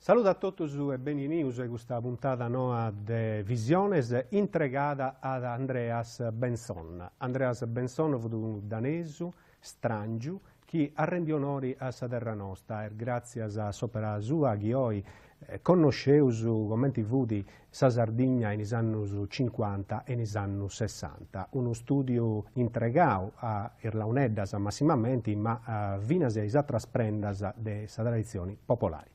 Saludu a totus e beninius a custa puntada noa de Visiones intregada ad Andreas Bentzon. Andreas Bentzon fut unu danesu stràngiu chi at rendiu onori a sa terra nosta est gràtzias a s'òpera sua chi oi connosceus comenti fut sa Sardigna in is annus cincuanta e in is annus sessanta. Unu stùdiu intregau a is launeddas massimamenti ma finas a is atras prendas de sa traditzioni popolari.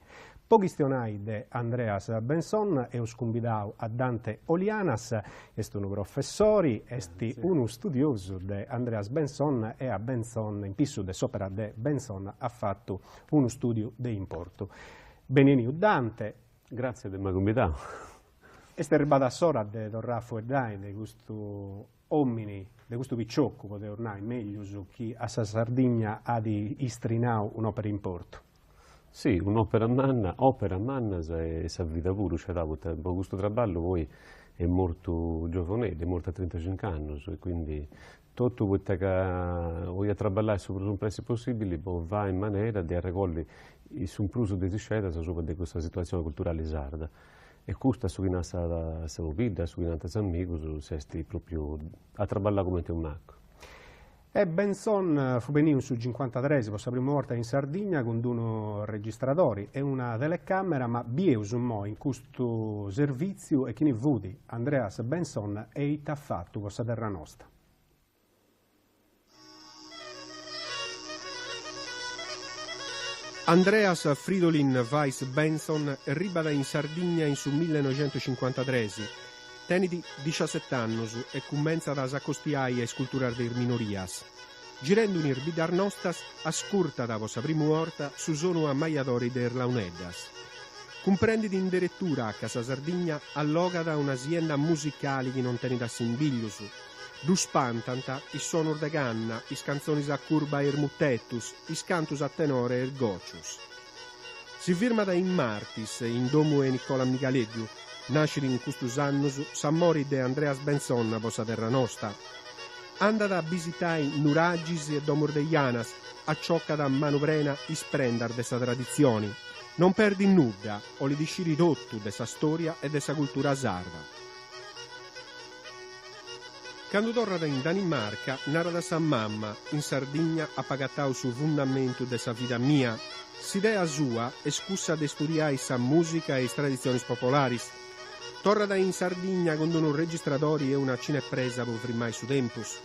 Po chistionai de Andreas Bentzon eus cumbidau a Dante Olianas, est unu professori, est unu studiosu de Andreas Bentzon e a Bentzon, in pissu de s'opera de Bentzon at fatu unu studiu de importu. Beneniu Dante. Gratzias de m'ai cumbidau. Est arribada s'ora de torrai a fueddai de custu omini, de custu piciocu, podeus nai meglius, chi a sa Sardigna at istrinau un'opera 'e importu. Si, un'opera manna, operas mannas e sa vida puru scedau, poita po custu traballu poi est mortu giovoneddu, est mortu a trintacinc'annus e quindi totu poita ca 'oliat traballai su prus in pressi possibili po fai in manera de arregolli su prus de is scedas asuba de custa situatzioni culturali sarda e custu a su chi nat sa pobidda, a su chi nant is amigus, s'est propriu at traballau cumenti unu macu. E Bentzon fut beniu in su cincuantatres po sa primu borta in Sardigna cun d'unu registradori e una telecamera ma bieus immoi in custu servìtziu e chini fut Andreas Bentzon e ita at fatu po sa terra nosta. Andreas Fridolin Weiss Bentzon erribat in Sardigna in su millenoixentucincuantatres Tenit diciaset'annus e cumentzat a s'acostiai a is culturas de is minorias. Girendu in is biddas nostas, ascurtat po sa primu 'orta su sonu ammajadori de is launeddas. Cumprendit in deretura ca sa Sardigna allogat una sienda musicali chi non tenit assimbiglius. Ddu spantant is sonus de canna, is cantzonis a curba e is mutetus, is cantus a tenore e is gocius. Si firmat in Martis, in domu 'e Nicola Migaleddu. Nascit in custus annus s'amori de Andreas Bentzon po sa terra nosta. Andat a bisitai nuragis e domus de janas, aciocat a manu prena is prendas de sa traditzioni. Non perdit nudda, 'olit isciri totu de sa storia e de sa cultura sarda. Candu torrat in Danimarca, narat a sa mamma, in Sardigna apu agatau su fundamentu de sa vida mia. S'idea sua est cussa de studiai sa mùsica e is traditzionis popolaris. Torrat in Sardigna cun unu registradori e una cinepresa po frimai su tempus.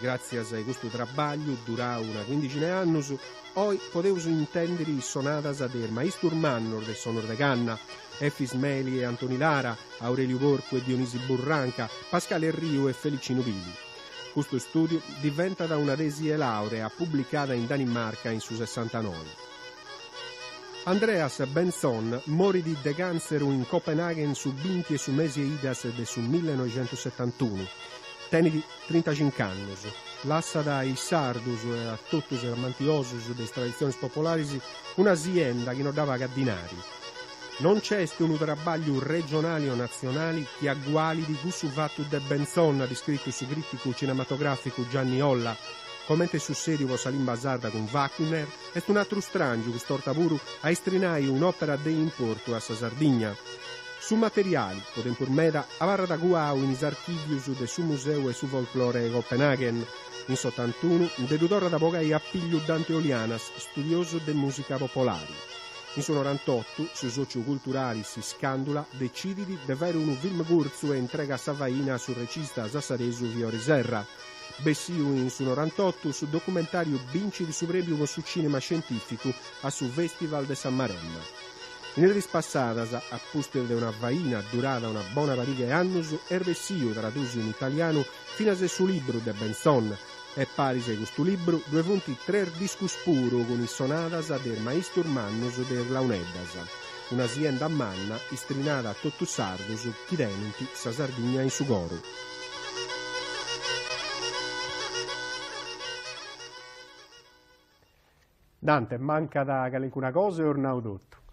Gràtzias a custu trabagliu, durau una quindixina 'e annus, Oi podeus intèndiri is sonadas de is maistus mannus de is sonus de canna, Efis Meli e Antoni Lara, Aureliu Porcu e Dionisi Burranca, Pascale Erriu e Felicinu Pili. Custu stùdiu diventat una tesi 'e laurea publicada in Danimarca in su sessantanoi. Andreas Bentzon morit de càntzeru in Copenaghen su binti 'e su mesi 'e idas de su millenoixentussetantunu. Tenit trintacinc'annus. Lassat a is sardus e a totus is amantiosus de is traditzionis popolaris una sienda chi no dda pagat dinari. No nc'est unu trabagliu regionali o natzionali chi agualit cussu fatu de Bentzon, at iscritu su crìticu cinematogràficu Gianni Olla. Comente est sussèdiu po sa limba sarda cun Wagner, est un'atru stràngiu cust'orta puru a istrinai un'òpera de importu a sa Sardigna. Su materiali, po tempus meda, abarrat cuau in is archìvius de su Museu 'e su Folklore 'e Copenaghen. In s'otantunu nde ddu torrat a bogai a pillu Dante Olianas, studiosu de mùsica popolari. In su norantotu su sòciu culturali S'Iscàndula decidit de fàiri unu film curtzu e intregat sa faina a su regista sassaresu Fiore Serra. Bessiu in su norantotu, su documentàriu bincit su prèmiu po su cìnema scientìficu a su Fèstival de sa Maremma. In is diis passadas, a pustis de una faina durada una bona pariga 'e annus, est bessiu, tradùsiu in italianu, finas su libru de Bentzon. E paris a custu libru ddue funt tres discus puru cun is sonadas de is maistus mannus de is launeddas. Una sienda manna istrinada a totus sardus chi tenint sa Sardigna in su coru. Dante, mancat calincuna cosa o eus nau totu?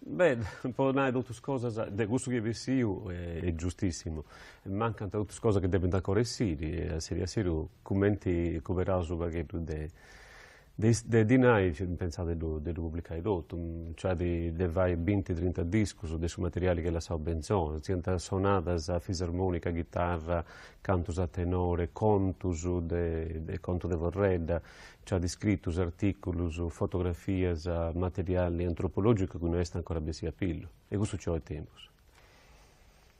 Beh, po nai totus cosas, de cussu chi est bessiu est giustissimu, mancant totus cosas chi depint ancora essiri e a seriu a seriu cumenti cuberaus unu pagheddu de. De dinai pentzau de ddu de ddu publicai totu, nci at de fai binti trinta discus de su materiali chi at lassau Bentzon, siant sonadas a fisarmonica, ghitarra, cantus a tenore, contus de contu de forredda, nci at scritus, articulus, fotografias, materiali antropologicu chi no est ancora bessiu a pillu e custu nci 'olit tempus.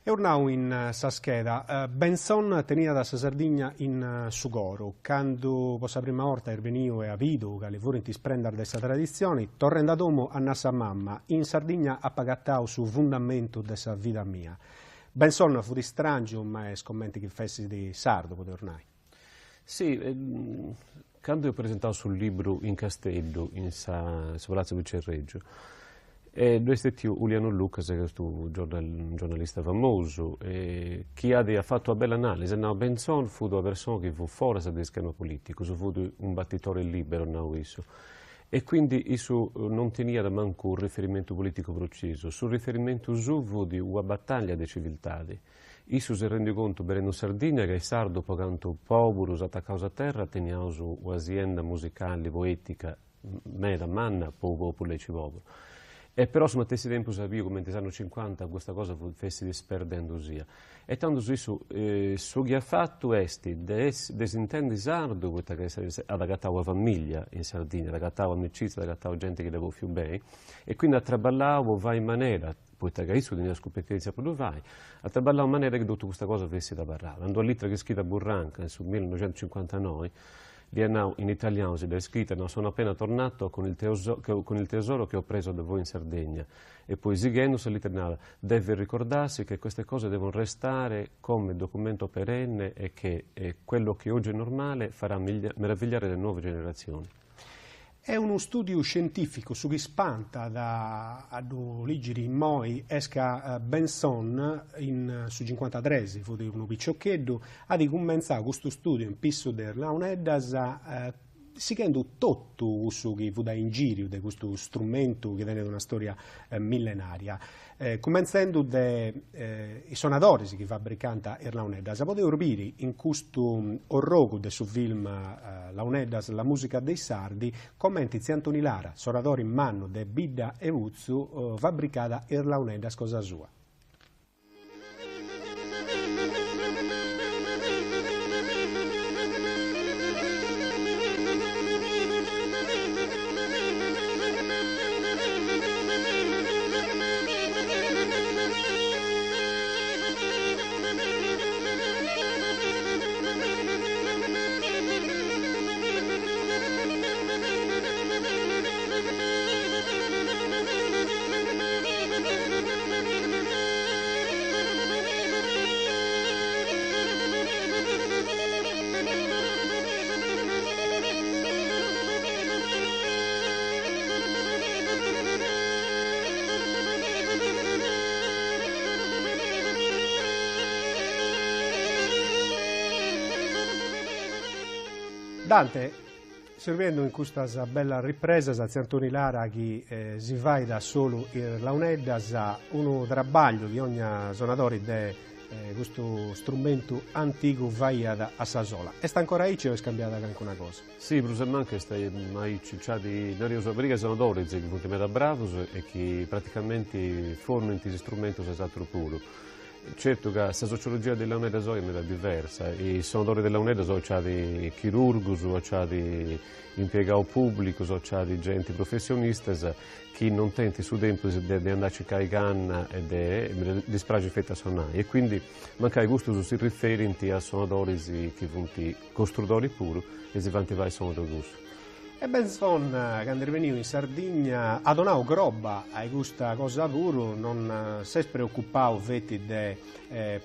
Eus nau in sa scheda, Bentzon teniat sa Sardigna in su coru, candu po sa prima 'orta est beniu e at bidu cali furint is prendas de sa traditzioni, torrendi a domu at nau a sa mamma, in Sardigna apu agatau su fundamentu de sa vida mia. Bentzon fut istràngiu ma est comenti chi fessit sardu, podeus nai. Si, candu eus presentau su libru in Casteddu, in sa su Palazzo Vicerregio, ddu est stetiu Uliano Lucas, chi est unu giornalista famosu, chi at fatu una bella analisi, at nau Bentzon fut una persona chi fut foras de ischema politicus, fut un battitore libero, at nau issu, e quindi issu non teniat mancu unu riferimentu politicu precisu, su riferimentu suu fut una bataglia de civiltadi Issu s'est rendiu contu benendu in Sardigna ca is sardus po cantu poburus atacaus a terra teniaus una sienda musicali poetica meda manna po unu populu aici poburu. E però a su matessi tempus at biu cumenti is annus cincuanta custa cosa fessit sperdendusia. E tandus issu su chi at fatu est de de s'intendi sardu poita ca at agatau una familia in Sardigna, at agatau amicizia, at agatau genti chi dd'at bofiu beni e quindi at traballau po fai in manera poita ca issu teniat sa cumpetèntzia po ddu fai, at traballau in manera chi totu custa cosa fessit abarrada. In d'una litra chi at scritu a Burranca in su millinoixentuscincuantanoi, ddi at nau in italianu, si dd'at scrita, at nau sono appena tornato con il con il tesoro che ho preso da voi in Sardegna e poi sighendu sa litra narat deve ricordarsi che queste cose devono restare come documento perenne e che quello che oggi è normale farà meravigliare le nuove generazioni. Est unu stùdiu scientìficu, su chi spantat a ddu lìgiri immoi est ca Bentzon in su cincuantatres, fut unu piciocheddu, at cumentzau custu stùdiu in pissu de is launeddas sighendu totu cussu chi fut a ingìriu de custu strumentu chi tenet una storia millenaria. Cumentzendu de is sonadoris chi fabbricant is launeddas, podeus biri in custu orrogu de su film Launeddas, la musica dei sardi, comenti tziu Antoni Lara, sonadori mannu de Bidda 'e Putzu, fabbricat is launeddas cosa sua. Dante, seus biendu in custas bellas ripresas a tziu Antoni Lara chi si fait a solu is launeddas, unu trabagliu chi ogna sonadori de custu strumentu antigu faiat a sa sola. Est ancora aici o est cambiada calincuna cosa? Si, prus e mancu est aici, nc'at, nareus, una pariga 'e sonadoris chi funt meda bravus e chi praticamenti fornint is istrumentus a is atrus puru. Certu ca sa sociologia de is launeddas oi est meda diversa, is sonadoris de launeddas oi nc'at chirurgus o nc'at impiegaus publicus o nc'at genti professionistas chi non tenint su tempus de de andai a circai canna e de ddis praxit feti a sonai e quindi mancai custus si riferint a sonadoris chi funt costrudoris puru e si faint fai sonus de cussu. E Bentzon candu est beniu in Sardigna at donau croba a custa cosa puru, non s'est preocupau feti de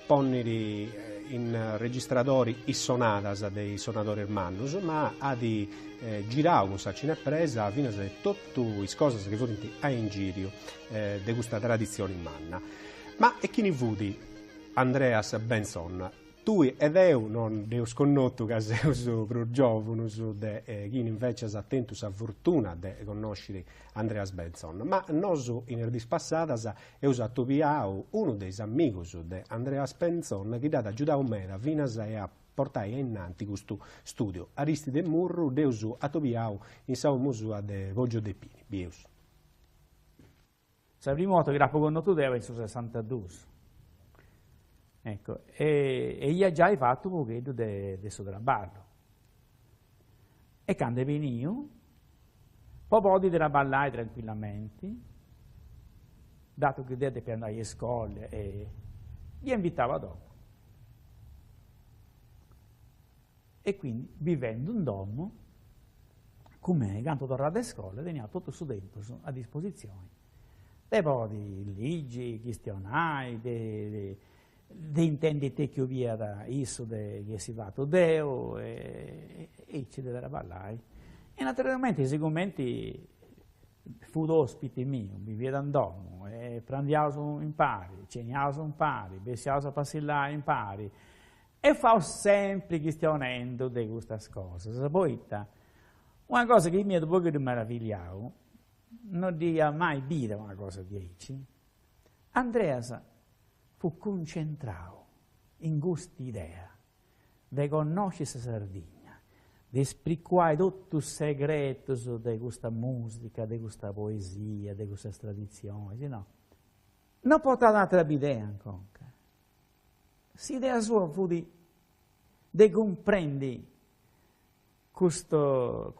ponniri in registradori is sonadas de is sonadoris mannus, ma at girau cun sa cinepresa finas totu is cosas chi furint a ingiriu de custa traditzioni manna. Ma e chini fut Andreas Bentzon? Tui e deu non dd'eus connotu ca seus prus giòvunus de chini invècias at tentu sa fortuna de connosciri Andreas Bentzon, ma nosu in is dis passadas eus atobiau unu de is amigus de Andreas Bentzon chi dd'at agiudau meda finas e a. portai ainnanti custu studiu. Aristide Murru dd'eus atobiau in sa 'omu sua de Poggio dei Pini. Bieus. Sa primu 'orta chi l'apo connotu deo in su sessantaduus, ecco, e e ia giai fatu u' pogheddu de de su traballu. E candu est beniu, po podi traballai tranquillamenti, datu chi deo depia andai a iscola e dd'ia invitau a domu. E quindi bivendu in domu cun mei, candu torràt de iscola teniat totu su tempus a dispositzioni de podi ligi, chistionai, de de intendi ite chi 'oliat issu de chi essi fatu deu e aici de traballai. E naturalmenti sigumenti fut ospiti miu, biviat in domu e prandiaus impari, ceniaus impari, bessiaus a passillai impari E faus sempri chistionendu de custas cosas, poita una cosa chi m'iat u' pogheddu meravigliau, no dd'ia mai bida una cosa diaici, Andreas fut cuncentrau in cust'idea de connosci sa Sardigna, de spricuai totu is segretus de custa musica, de custa poesia, de custas traditzionis, no. No portat atera bidea in conca. S'idea sua fut de cumprendi custu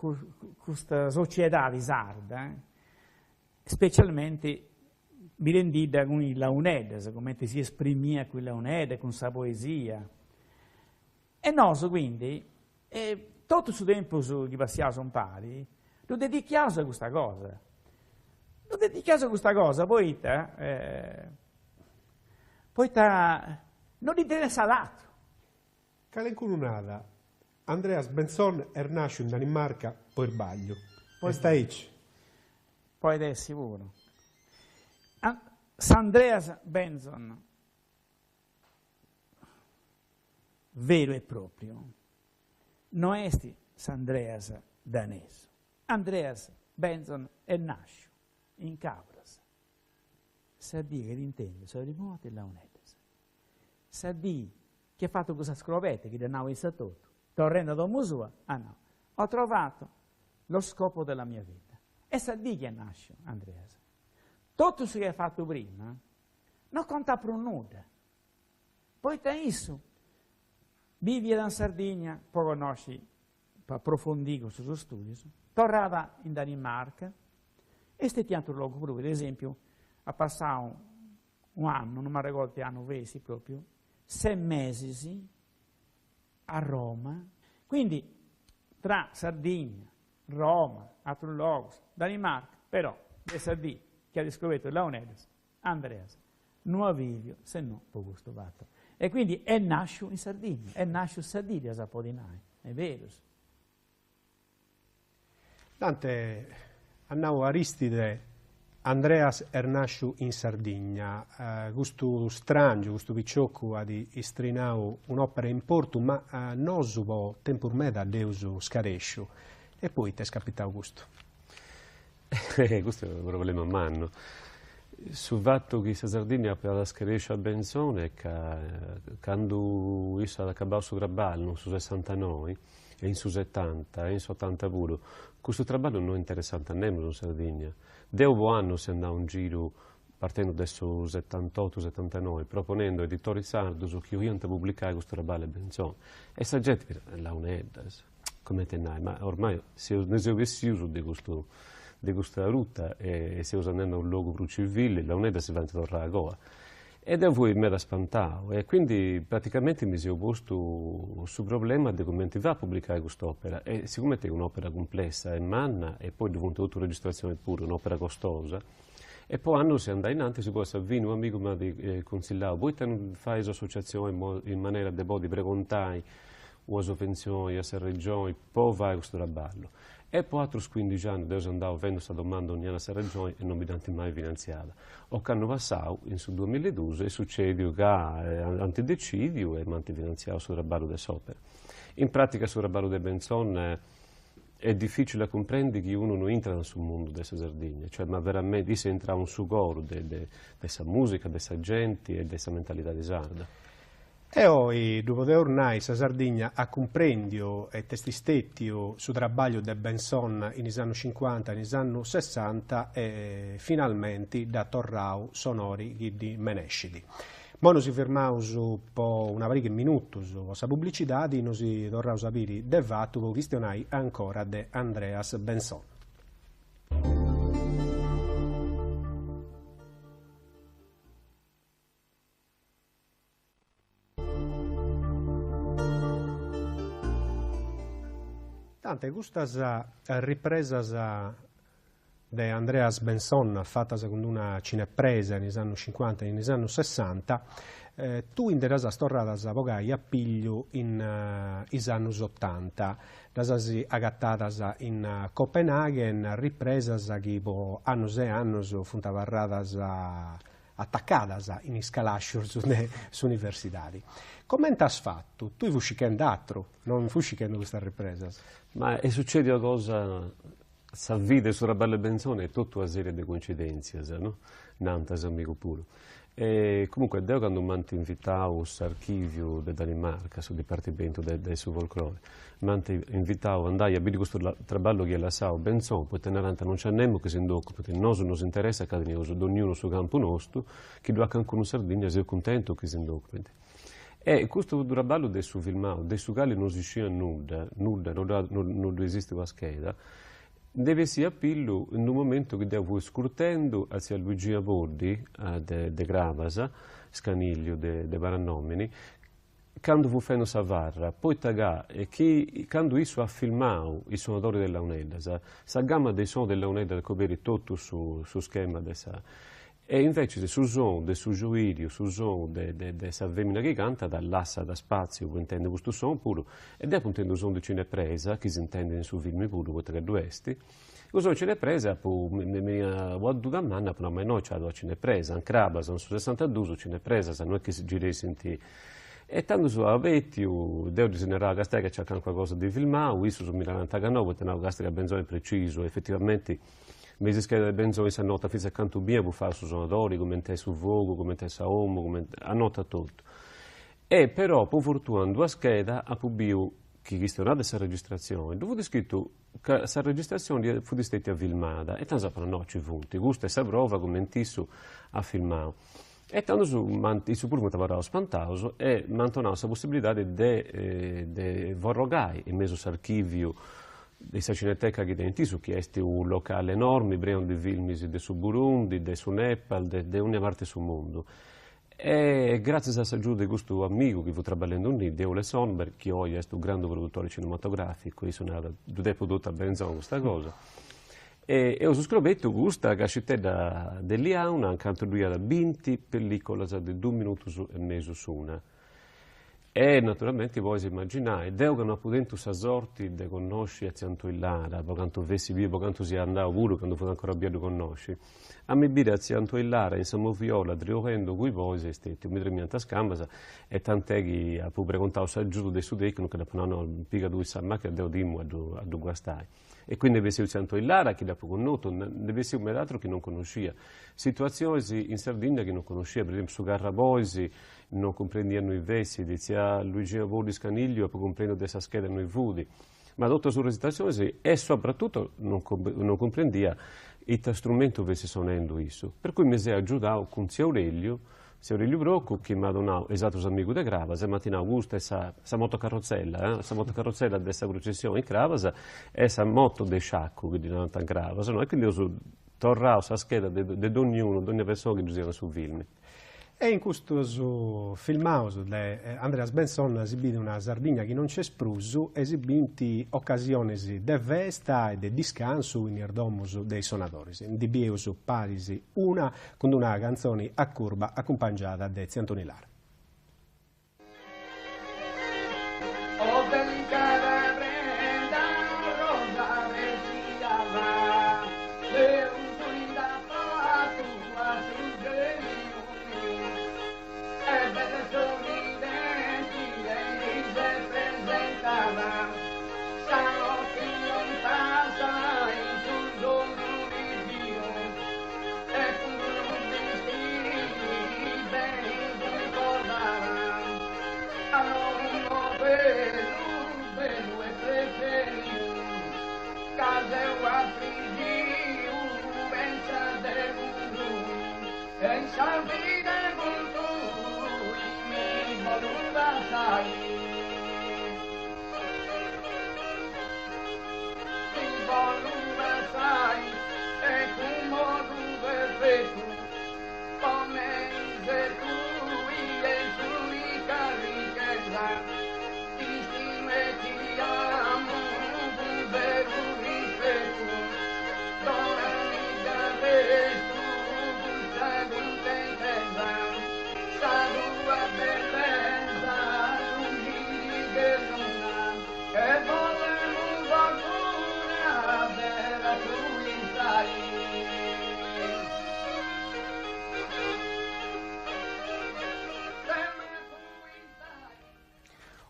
custa sociedadi sarda, specialmenti birendidda cun is launeddas, cumenti si esprimiat cun is launeddas, cun sa poesia. E nosu quindi totu su tempus chi passiaus impari ddu dedichiaus a custa cosa, ddu dedichiaus a custa cosa poita poita no dd'interessat atru. Calencunu nat, Andreas Bentzon est nàsciu in Danimarca po isbagliu. Est aici? Poit essi puru. S'Andreas Bentzon veru e propriu no est s'Andreas danesu. Andreas Bentzon est nasciu in Cabras sa dì chi at intendiu sa primu 'orta is launeddas, sa dì chi at fatu cussa scroberta chi dd'at nau issa etotu, torrendu a domu sua, at nau, ho trovato lo scopo della mia vita. Est sa dì chi est nasciu Andreas. Totu su chi at fatu prima No contat prus nudda, poita issu biviat in Sardigna po connosci, po aprofundì custus studius, torrat in Danimarca e stetiu in aterus logus puru, per esempiu at passau u' annu, non m'arregordu ite annu fessit propriu, ses mesis a Roma, quindi tra Sardigna, Roma, aterus logus, Danimarca, però de sa dì chi at iscobertu is launeddas Andreas no at biviu se no po custu fatu. E quindi est nasciu in Sardigna, est nasciu sa dì dd'ias a podi nai, est berus. Dante, at nau Aristide, Andreas est nasciu in Sardigna, custu strangiu, custu piciocu at istrinau un'opera 'e importu, ma nosu po tempus meda dd'eus scaresciu. E poita est capitau custu? Custu est unu problema mannu. Su fatu chi sa Sardigna apat scaresciu a Bentzon est ca candu issu at acabau su traballu in su sessantanoi e in su setanta e in s'otanta puru, custu traballu no interessat a nemus in Sardigna. Deu po annus seu andau in giru partendu de su setantotu setantanoi proponendu a editoris sardus chi 'oliant publicai custu traballu 'e Bentzon e sa genti launeddas Comente nai, ma ormai seus, ndi seus bessius de custu de custa ruta e seus andendi a unu logu prus civili, launeddas si faint torrai agoa. E deu fui meda spantau e quindi praticamenti mi seu postu su problema de cumenti fai a publicai cust'opera e sigumenti est un'opera cumplessa e manna e poi ddu funt totu registratzionis puru, un'opera costosa, e po annus seu andau innantis, poi a sa fini u' amigu m'at cunsillau, poita non fais associatzioni in manera de podi pregontai una sovventzioni a sa Regioni po fai custu traballu. E po atrus cuindixi annus deu seu andau fendu sa domanda ogni annu a sa Regioni e non mi dd'ant mai finantziada. Ocannu passau, in su duamilla e dus, est sucediu ca ant decidiu e m'ant finantziau su traballu de s'opera. In pratica su traballu de Bentzon est dificili a cumprendi chi unu no intrat in su mundu de sa Sardigna, cioè ma veramenti issu est intrau in su coru de de sa musica, de sa genti e de sa mentalidadi sarda. E oi, ddu podeus nai, sa Sardigna at cumprèndiu ita est stètiu su trabagliu de Bentzon in is annus cincuanta e in is annus sessanta e finalmenti dd'at torrau s'onori chi ddi menescit. Moi nosi firmaus po una pariga 'e minutus po sa publicidadi, nosi torraus a biri de fatu po chistionai ancora de Andreas Bentzon. Dante, custas ripresas de Andreas Bentzon fatas cun d'una cinepresa in is annus cincuanta e in is annus sessanta, tui nde ddas as torradas a bogai a pigliu in is annus otanta, ddas as agatadas in Copenaghen, ripresas chi po annus e annus funt abarradas atacadas in is calàscius de s'universidadi. Comente as fatu? Tui fus circhendi atru, non fus circhendi custas ripresas. Ma est sucèdia una cosa, sa vida e su traballu 'e Benzoni est totu una serie de coincidentzias, no? Nant s'amigu puru. E comunque deo cando m'ant invitau s'archiviu de Danimarca, su dipartimentu de de su folclore, m'ant invitau a andai a biri custu traballu chi iat lassau Benzon, poita narant non nc'at nemus chi si nd'ocupat, nosu nos interessat ca teneus donniunu su campu nostu, chi ddu at cancunu in Sardigna seus cuntentus chi si nd'ocupint. E custu traballu de su filmau, de su cali non si sciat nudda, nudda, no no ddu esistit una scheda, Ndi bessiat a pillu in unu momentu chi deu fui scurtendu a tzia Luigina Poddi de de Crabas, Scanigliu de de parannomini, candu fut fendu sa farra, poita ca chi candu issu at filmau is sonadoris de launeddas, sa gama de is sonus de launeddas coberit totu su su schema de sa E invecis su sonu de su gioiriu, su sonu de de de sa femina chi cantat lassat spatziu po intendi custu sonu puru e deu apu intendiu su sonu de cinepresa chi s'intendit in su filmi puru poita ca ddu est, su sonu de cinepresa apu mi mi beniat una duda manna apu nau ma innoi nc'at una cinepresa, in Crabas in su sessantaduus cinepresas no est chi si giressint e tandus apu abetiu, deu ddis narau castia ca nc'at calincuna cosa de filmau, issus mi narant ca no poita nau castia ca Benzoni est precisu e efetivamenti Me is schedas de Benzoni s'annotat fintzas cantu biancus fait su sonadori, cumenti est su fogu, cumenti est sa 'omu, cumenti, annotat totu. E però po fortuna in d'una scheda apu biu chi chistionat de sa registratzioni, ddu fut scritu ca sa registratzioni fut stetia filmada e tandus apu nau, no ci funt, custa est sa prova cumenti issu at filmau. E tandus m'ant, issus puru funt abarraus spantaus e m'ant donau sa possibilidadi de de forrogai in mesu s'archiviu de sa cineteca chi tenint issus, chi est unu locali enormi prenu de filmis de su Burundi, de su Nepal, de de ogna parti 'e su mundu. E gràtzias a s'agiudu de custu amigu chi fut traballendi innì, de Ole Sonberg, chi oi est unu grandu produtori cinematogràficu, issu narat, ddu depu totu a Benzoni custa cosa, E eus scrobetu custa cascitedda de liauna ancantu ddu iat binti pellicolas de dus minutus e mesu s'una. E naturalmenti pois imaginai, deu ca no apu tentu sa sorti de connosci a tzia Antoillara, po cantu fessi biu, po cantu sia andau puru candu fut ancora bia a ddu connosci, a mi biri a tzia Antoillara in sa moviola triughendu cun is bois est stetiu, mi tremiant is cambas e tant'è chi apu pregontau s'agiudu de su tecnicu e dd'apu nau, no, piga tui sa macchina, deu timu a ddu guastai. E quindi nd'est bessiu tzia Antoillara chi dd'apu connotu, nd'est bessiu meda atru chi non connoscia. Situatzionis in Sardigna chi non connoscia, per esempiu su carrabois non cumprendia innui fessit, tzia Luigina Poddi Scanigliu apu cumprendiu de sa scheda innui fut, ma totus custas situatzionis e soprattutto non non cumprendia ita strumentu fessit sonendu issu. Per cui mi seu agiudau cun tziu Aureliu Tziu Aureliu Procu chi m'at donau e is atrus amigus de Crabas e m'ant nau custa est sa sa motocarrotzella, sa motocarrotzella de sa prucessioni in Crabas e sa moto de sciacu chi ddi narant in Crabas, no, e quindi eus torrau sa scheda de de donniunu, dogna persona chi ddu siat in su filmi. E in custos filmaus de Andreas Bentzon si bit una Sardigna chi non nc'est prus e si bint ocasionis de festa e de discansu in is domus de is sonadoris. Ndi bieus paris una cun d'una cantzoni a curba acumpangiada de Tziu Antoni Lara.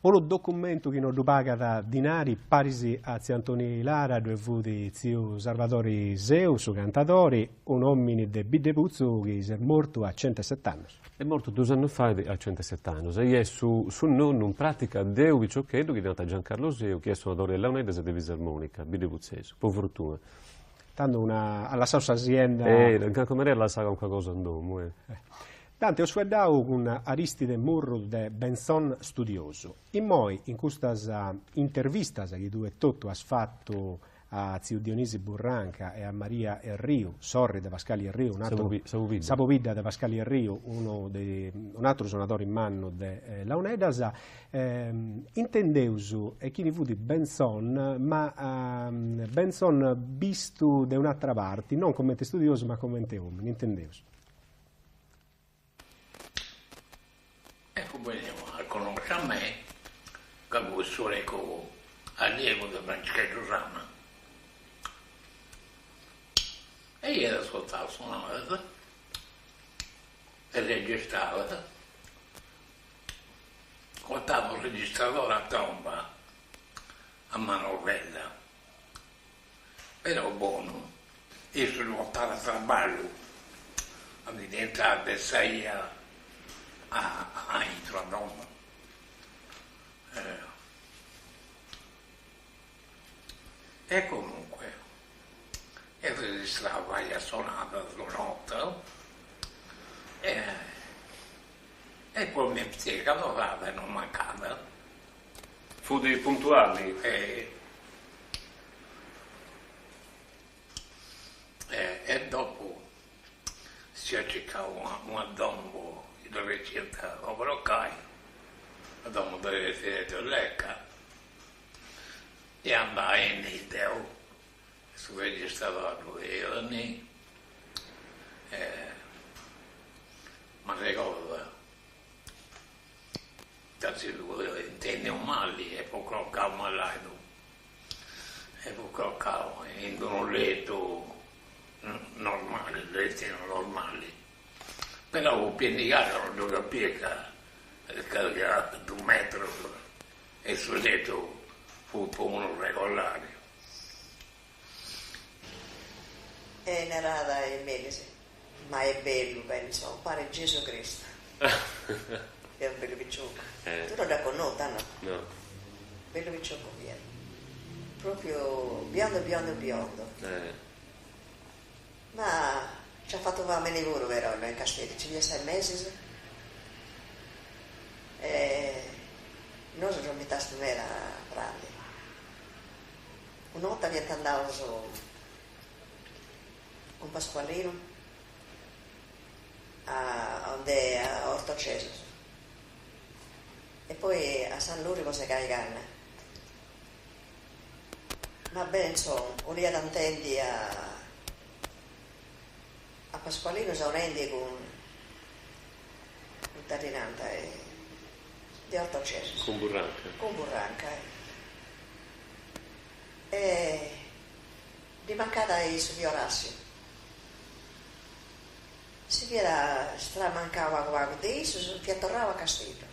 Unu documentu chi no ddu pagat dinari, paris a tziu Antoni Lara ddue fut tziu Sarvadori Seu, su cantadori, un'omini de Biddeputzu chi s'est mortu a centeset'annus. Est mortu dus annus fait a centeset'annus e est su su nonnu in pratica de unu piciocheddu chi ddi nant Giancarlo Seu chi est sonadori de launeddas e de fisarmonica, biddeputzesu, po fortuna. Tando una at lassau sa sienda. Eh, in calincuna manera at lassau calincuna cosa in domu, eh. Dante, eus fueddau cun Aristide Murru de Bentzon Studiosu. Immoi, in custas intervistas chi tue etotu as fatu a tziu Dionisi Burranca e a Maria Erriu, sorri de Pascali Erriu, un'atru, sa pobidda de Pascali Erriu, unu de un'atru sonadori mannu de launeddas, intendeus e chini fut Bentzon, ma Bentzon bistu de un'atra parti, non comente studiosu ma comente omini, intendeus. Ecco beniu a connosci a mei ca cussu ecco allievu de Francischeddu Sanna e iat ascurtau sonadas e registradas, portava u' registradori a tromba a manovella, però bonu, issu ddu portat a traballu, a intràt de sa 'ia aintru a domu. E comunque e registrau varias sonadas una 'orta e e poi mi piega torrada e non mancada. Fut puntuali? E e dopu si at circau una una domu chi ddu arriciant po crocai, sa domu de Aristide Lecca, e andai innì deu, su registradori ddu 'iat innì e m'arregordu ca si ddu intendiu mali e fut crocau malaidu e fut crocau in d'unu letu normali, letinu normali, però fut pinnigau, non ddu capia ca ca fiat dus metrus e su letu fut po unu regolari. E narada a is meris, Ma est bellu, Bentzon, paret Gesu Cristu. Fiat unu bellu piciocu. Tui no dd'as connotu, no? No. Bellu piciocu fiat. Propriu biondo biondo biondo. Ma nci at fatu famini puru però innoi in Casteddu, nci fiat ses mesis e nosu ddu invitastus meda a prandi. Una 'orta fiant andaus cun Pasqualinu a aund'e a Ortocesus e poi a Sanluri po segai canna. Ma Bentzon 'oliat intendi a a Pasqualinu sonendi cun ita ddi nant de Ortocesus. Cun Burranca. Cun Burranca e Ddi mancàt su fiorassiu. Si fiat stramancau pagu pagu de issus, fiat torrau a Casteddu.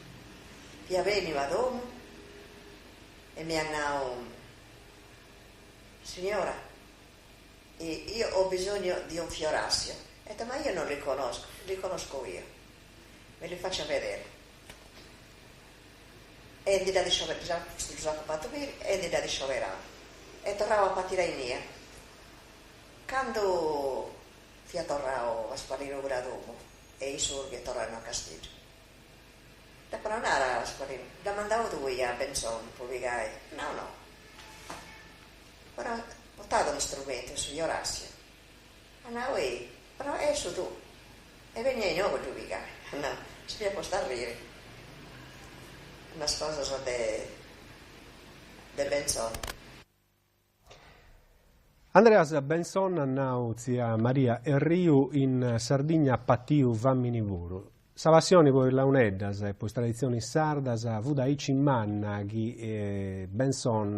Fiat beniu a domu e m'iat nau, Signora, io ho bisogno di un fiorassio. E detto, ma io non li conosco, li conosco io, me li faccia vedere. E ndi dd'at scioberau, ddus apu fatu biri e ndi dd'at scioberau. E torrau a partiri a innia. Candu. Fiat torrau Pasqualinu puru a domu e issu fiat torrau a Casteddu. Dd'apu nau, nara Pasqualinu, dd'as mandau tui a Bentzon po pigai? Nau no. Però portat unu strumentu, su Ioràssiu. At nau ei, però est su tuu. E benia inoghe a ddu pigai. At nau, si fiat postu a arriri. Unas cosas de de Bentzon. Andreas Bentzon at nau tzia Maria Erriu in Sardigna at patiu fàmini puru. Sa passioni po is launeddas e po is traditzionis sardas fut aici manna chi Bentzon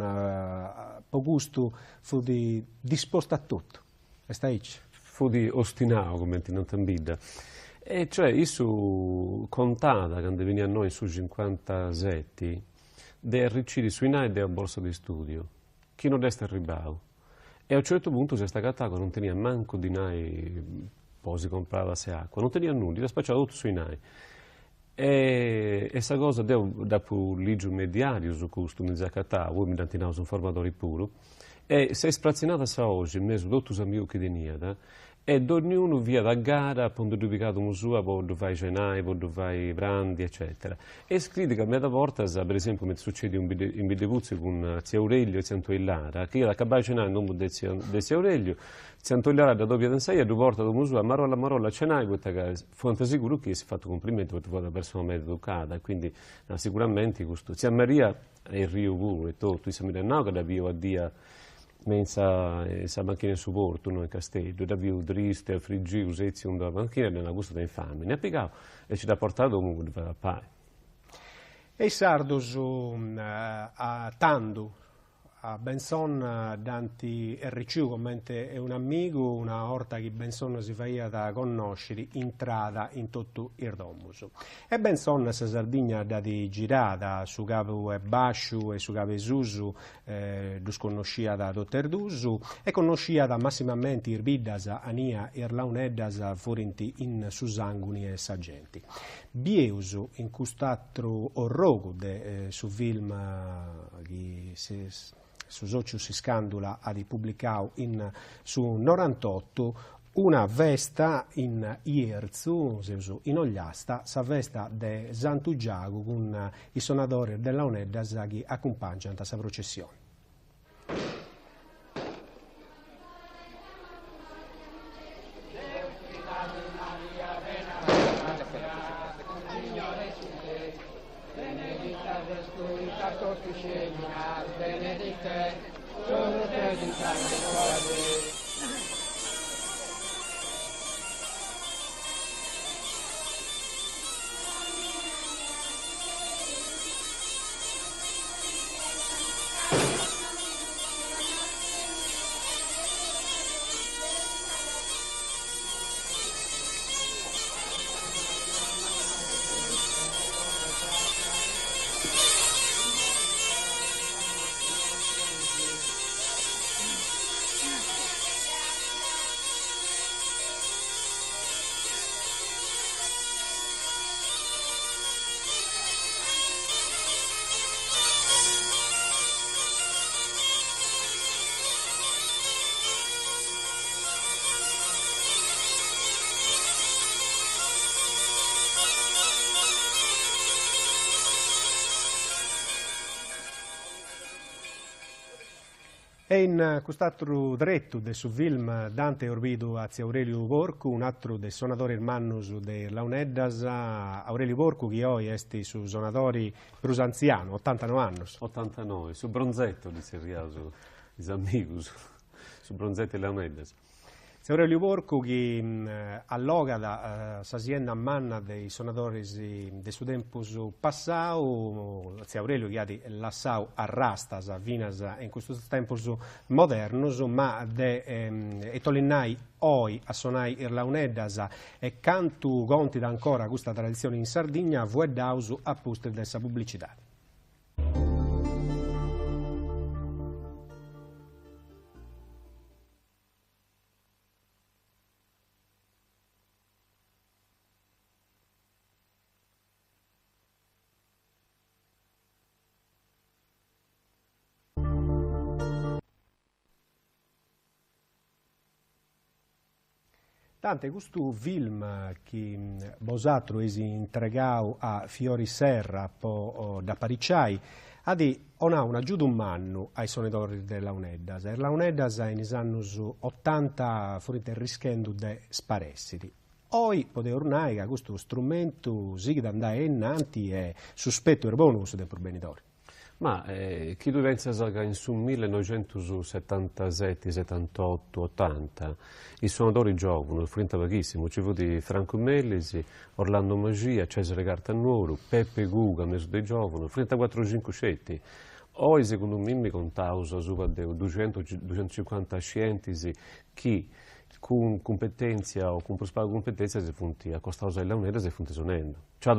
po custu fut dispostu a totu. Est aici? Fut ostinau, cumenti nant in bidda. E cioè issu contat candu beniat a innoi in su cincuantaseti de arriciri su 'inai de una borsa de istudiu chi no dd'est arribau e a unu certu puntu s'est agatau ca non teniat mancu dinai po si comporai una tassa 'e acua, non teniat nudda, iat spaciau totu su 'inai. E sa cosa deu dd'apu ligiu me is diarius custu, mi seu acatau, poi mi dd'ant nau is informadoris puru, e s'est spratzinada sa 'oxi in mesu totu is amigus chi teniat E donniunu fiat a gara po ndi ddu pigai a domu sua po ddu fai cenai, po ddu fai prandi, eccetera. E scriit ca meda bortas, per esempiu cumenti sucediat in Biddeputzi cun tziu Aureliu e tziu Antoni Lara, chi iat acabai cenai in domu de tziu de tziu Aureliu, tziu Antoni Lara dd'adobiat in sa 'ia, ddu portat a domu sua, marolla marolla a cenai, poita ca fuant sigurus chi essit fatu cumplimentu poita fuat una persona meda educada e quindi siguramenti custu. Tzia Maria Erriu puru e totu, issa mi dd'at nau ca dd'at biu addia me in sa in sa banchina 'e su portu no in Casteddu, dd'at biu tristu e afrigiu setziu in d'una banchina e dd'at nau custu tenit famini, at pigau e nci dd'at portau a domu po ddu fai papai. E is sardus a tandu a Bentzon dd'ant erriciu comente un'amigu una 'orta chi Bentzon si faiat connosciri intrada in totu is domus. E Bentzon sa Sardigna dd'at girada, su cabu 'e basciu e su cabu 'e susu ddus connosciat totu e dus e connosciat massimamenti is biddas ania is launeddas furint in su sanguni 'e sa genti. Bieus in cust'atru orrogu de su film chi su sociu S'Iscandula at publicau in su norantotu Una festa in Jerzu, seus in Ogliasta, sa festa de Santu Giagu cun is sonadores de launeddas chi acumpàngiant sa processione. E in cust'atru tretu de su film dd'ant bidu a tziu Aureliu Porcu, un'atru de is sonadoris mannus de is launeddas, Aureliu Porcu chi oi est su sonadori prus antzianu, otantanoe annus. Otantanoe, su bronzetto ddu tzerriaus is amigus, su bronzetto 'e is launeddas. Tziu Aureliu Porcu chi allogat sa sienda manna de is sonadoris de su tempus passau, tziu Aureliu chi at lassau arrastas finas in custus tempus modernus, ma de ita 'olit nai oi a sonai is launeddas e cantu contit ancora custa traditzioni in Sardigna fueddaus a pustis de sa publicidadi. Tante custu film chi bosatrus eis intregau a Fiori Serra po dd'apariciai at 'onau un'agiudu mannu a is sonadoris de launeddas. Is launeddas in is annus otanta furint arrischendu de sparessiri. Oi podeus nai ca custu strumentu sighit a andai ainnanti e su spetu est bonu po su tempus benidori. Ma chi tui pentzas ca in su millenoixentussetantaseti, setantotu, otanta is sonadoris giovunus furint paghissimus, nci fut Francu Melis, Orlando Maxia, Cesare Carta Nuoru, Peppe Cuga in mesu de is giovunus, furint cuatru o cincu sceti. Oi segundu mimmi contaus asuba de duxentus, duxentuscincuanta scientis chi cun cumpetèntzia o cun prus pagu cumpetèntzia si funt acostaus a is launeddas e funt sonendu. Nc'at,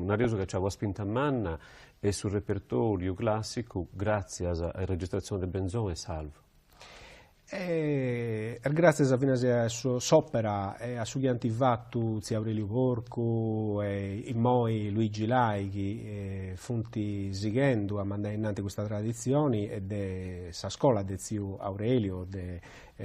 nareus ca nc'at una spinta manna e su repertòriu clàssicu gràtzias a is registratzionis de Benzon est salvu. E est gràtzias finas a s'òpera e a su chi ant fatu tziu Aureliu Porcu e immoi Luigi Lai chi funt sighendu a mandai innanti custa traditzioni e de sa scola de tziu Aureliu de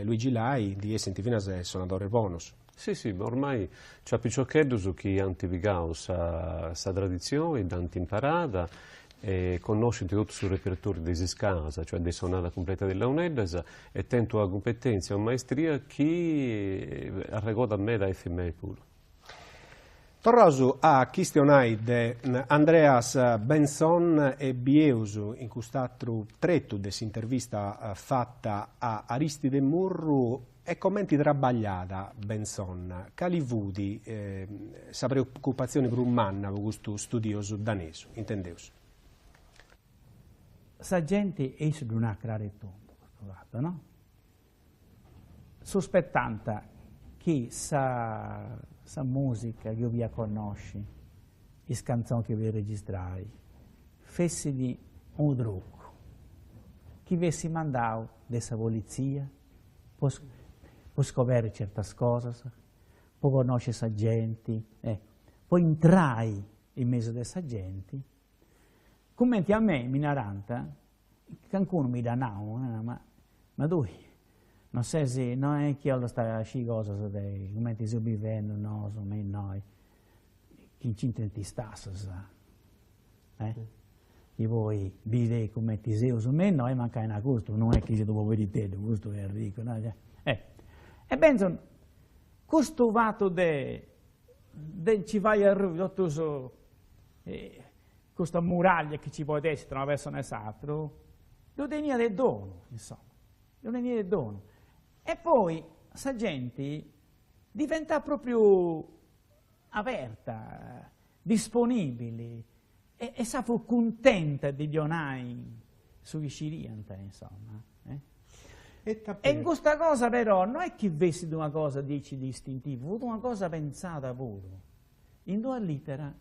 Luigi Lai ndi essint finas sonadores bonus. Si, si, ma ormai nc'at piciocheddus chi ant pigau sa sa traditzioni, dd'ant imparada e connoscint totu su repertoriu de is iscalas, cioè de sonada cumpleta de is launeddas e tenint una cumpetèntzia e una maestria chi arregodat meda a Efis Mele puru. Torraus a chistionai de Andreas Bentzon e bieus in cust'atru tretu de s'intervista fata a Aristide Murru e comenti trabagliat Bentzon, cali fut sa preocupatzioni prus manna po custu studiosu danesu, intendeus. Sa genti, e issu ddu narat craru e tundu custu fatu, no? Suspettant chi sa sa musica chi 'olia connosci, is cantzonis chi 'olia registrai, fessit unu trucu chi fessit mandau de sa politzia po po scoberri certas cosas, po connosci sa genti, po intrai in mesu de sa genti, cumenti a mei mi narant Cancunu mi dd'at nau, ma ma tui non ses, no est chi 'ollas sciri cosas de cumenti seus bivendu nosu me innoi, chi nc'intrint is tassas, eh? Chi poi biri cumenti seus me innoi mancai na custu non est chi siat unu poberiteddu, custu est arricu, no? Eh. E Bentzon, custu fatu de de nci fai arrui totu su Custa muraglia chi ci podit essi tra una persona e s'atru, ddu teniat de donu, insoma, ddu teniat de donu. E poi sa genti diventat propriu aberta, disponibili, e issa fut cuntenta de ddi 'onai su chi sciriant, insoma. E in custa cosa però no est chi fessit una cosa diaici distintiva, fut una cosa pentzada puru. In d'una litera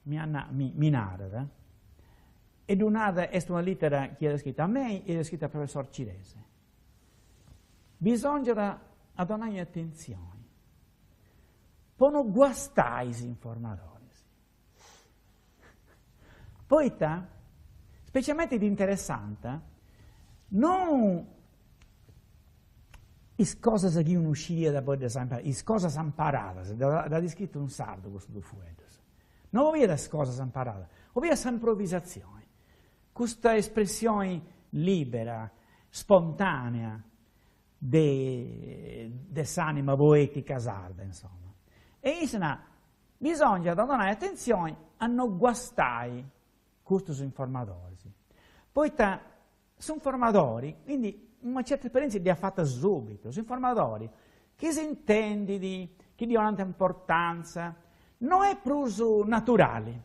mi at mi mi narat, e ddu narat, est una litera chi at scritu a mei e at scritu a professor Cirese, bisongiat a donai atentzioni po no guastai is informadoris, poita specialmenti dd'interessant non Is cosas chi unu scidiat poi ddas imparat, is cosas amparadas, dd'at scritu in sardu custus dus fueddus, no 'oliat is cosas amparadas, 'oliat s'improvisatzioni, custa espressioni libera, spontanea de de s'anima poetica sarda, insoma. E issa narat, bisongiat a donai atentzioni a no guastai custus informadoris, poita S'informadori, quindi una certa esperienza dd'iat fata subitu, s'informadori chi s'intendit, chi ddi 'onant importanza, no est prus naturali.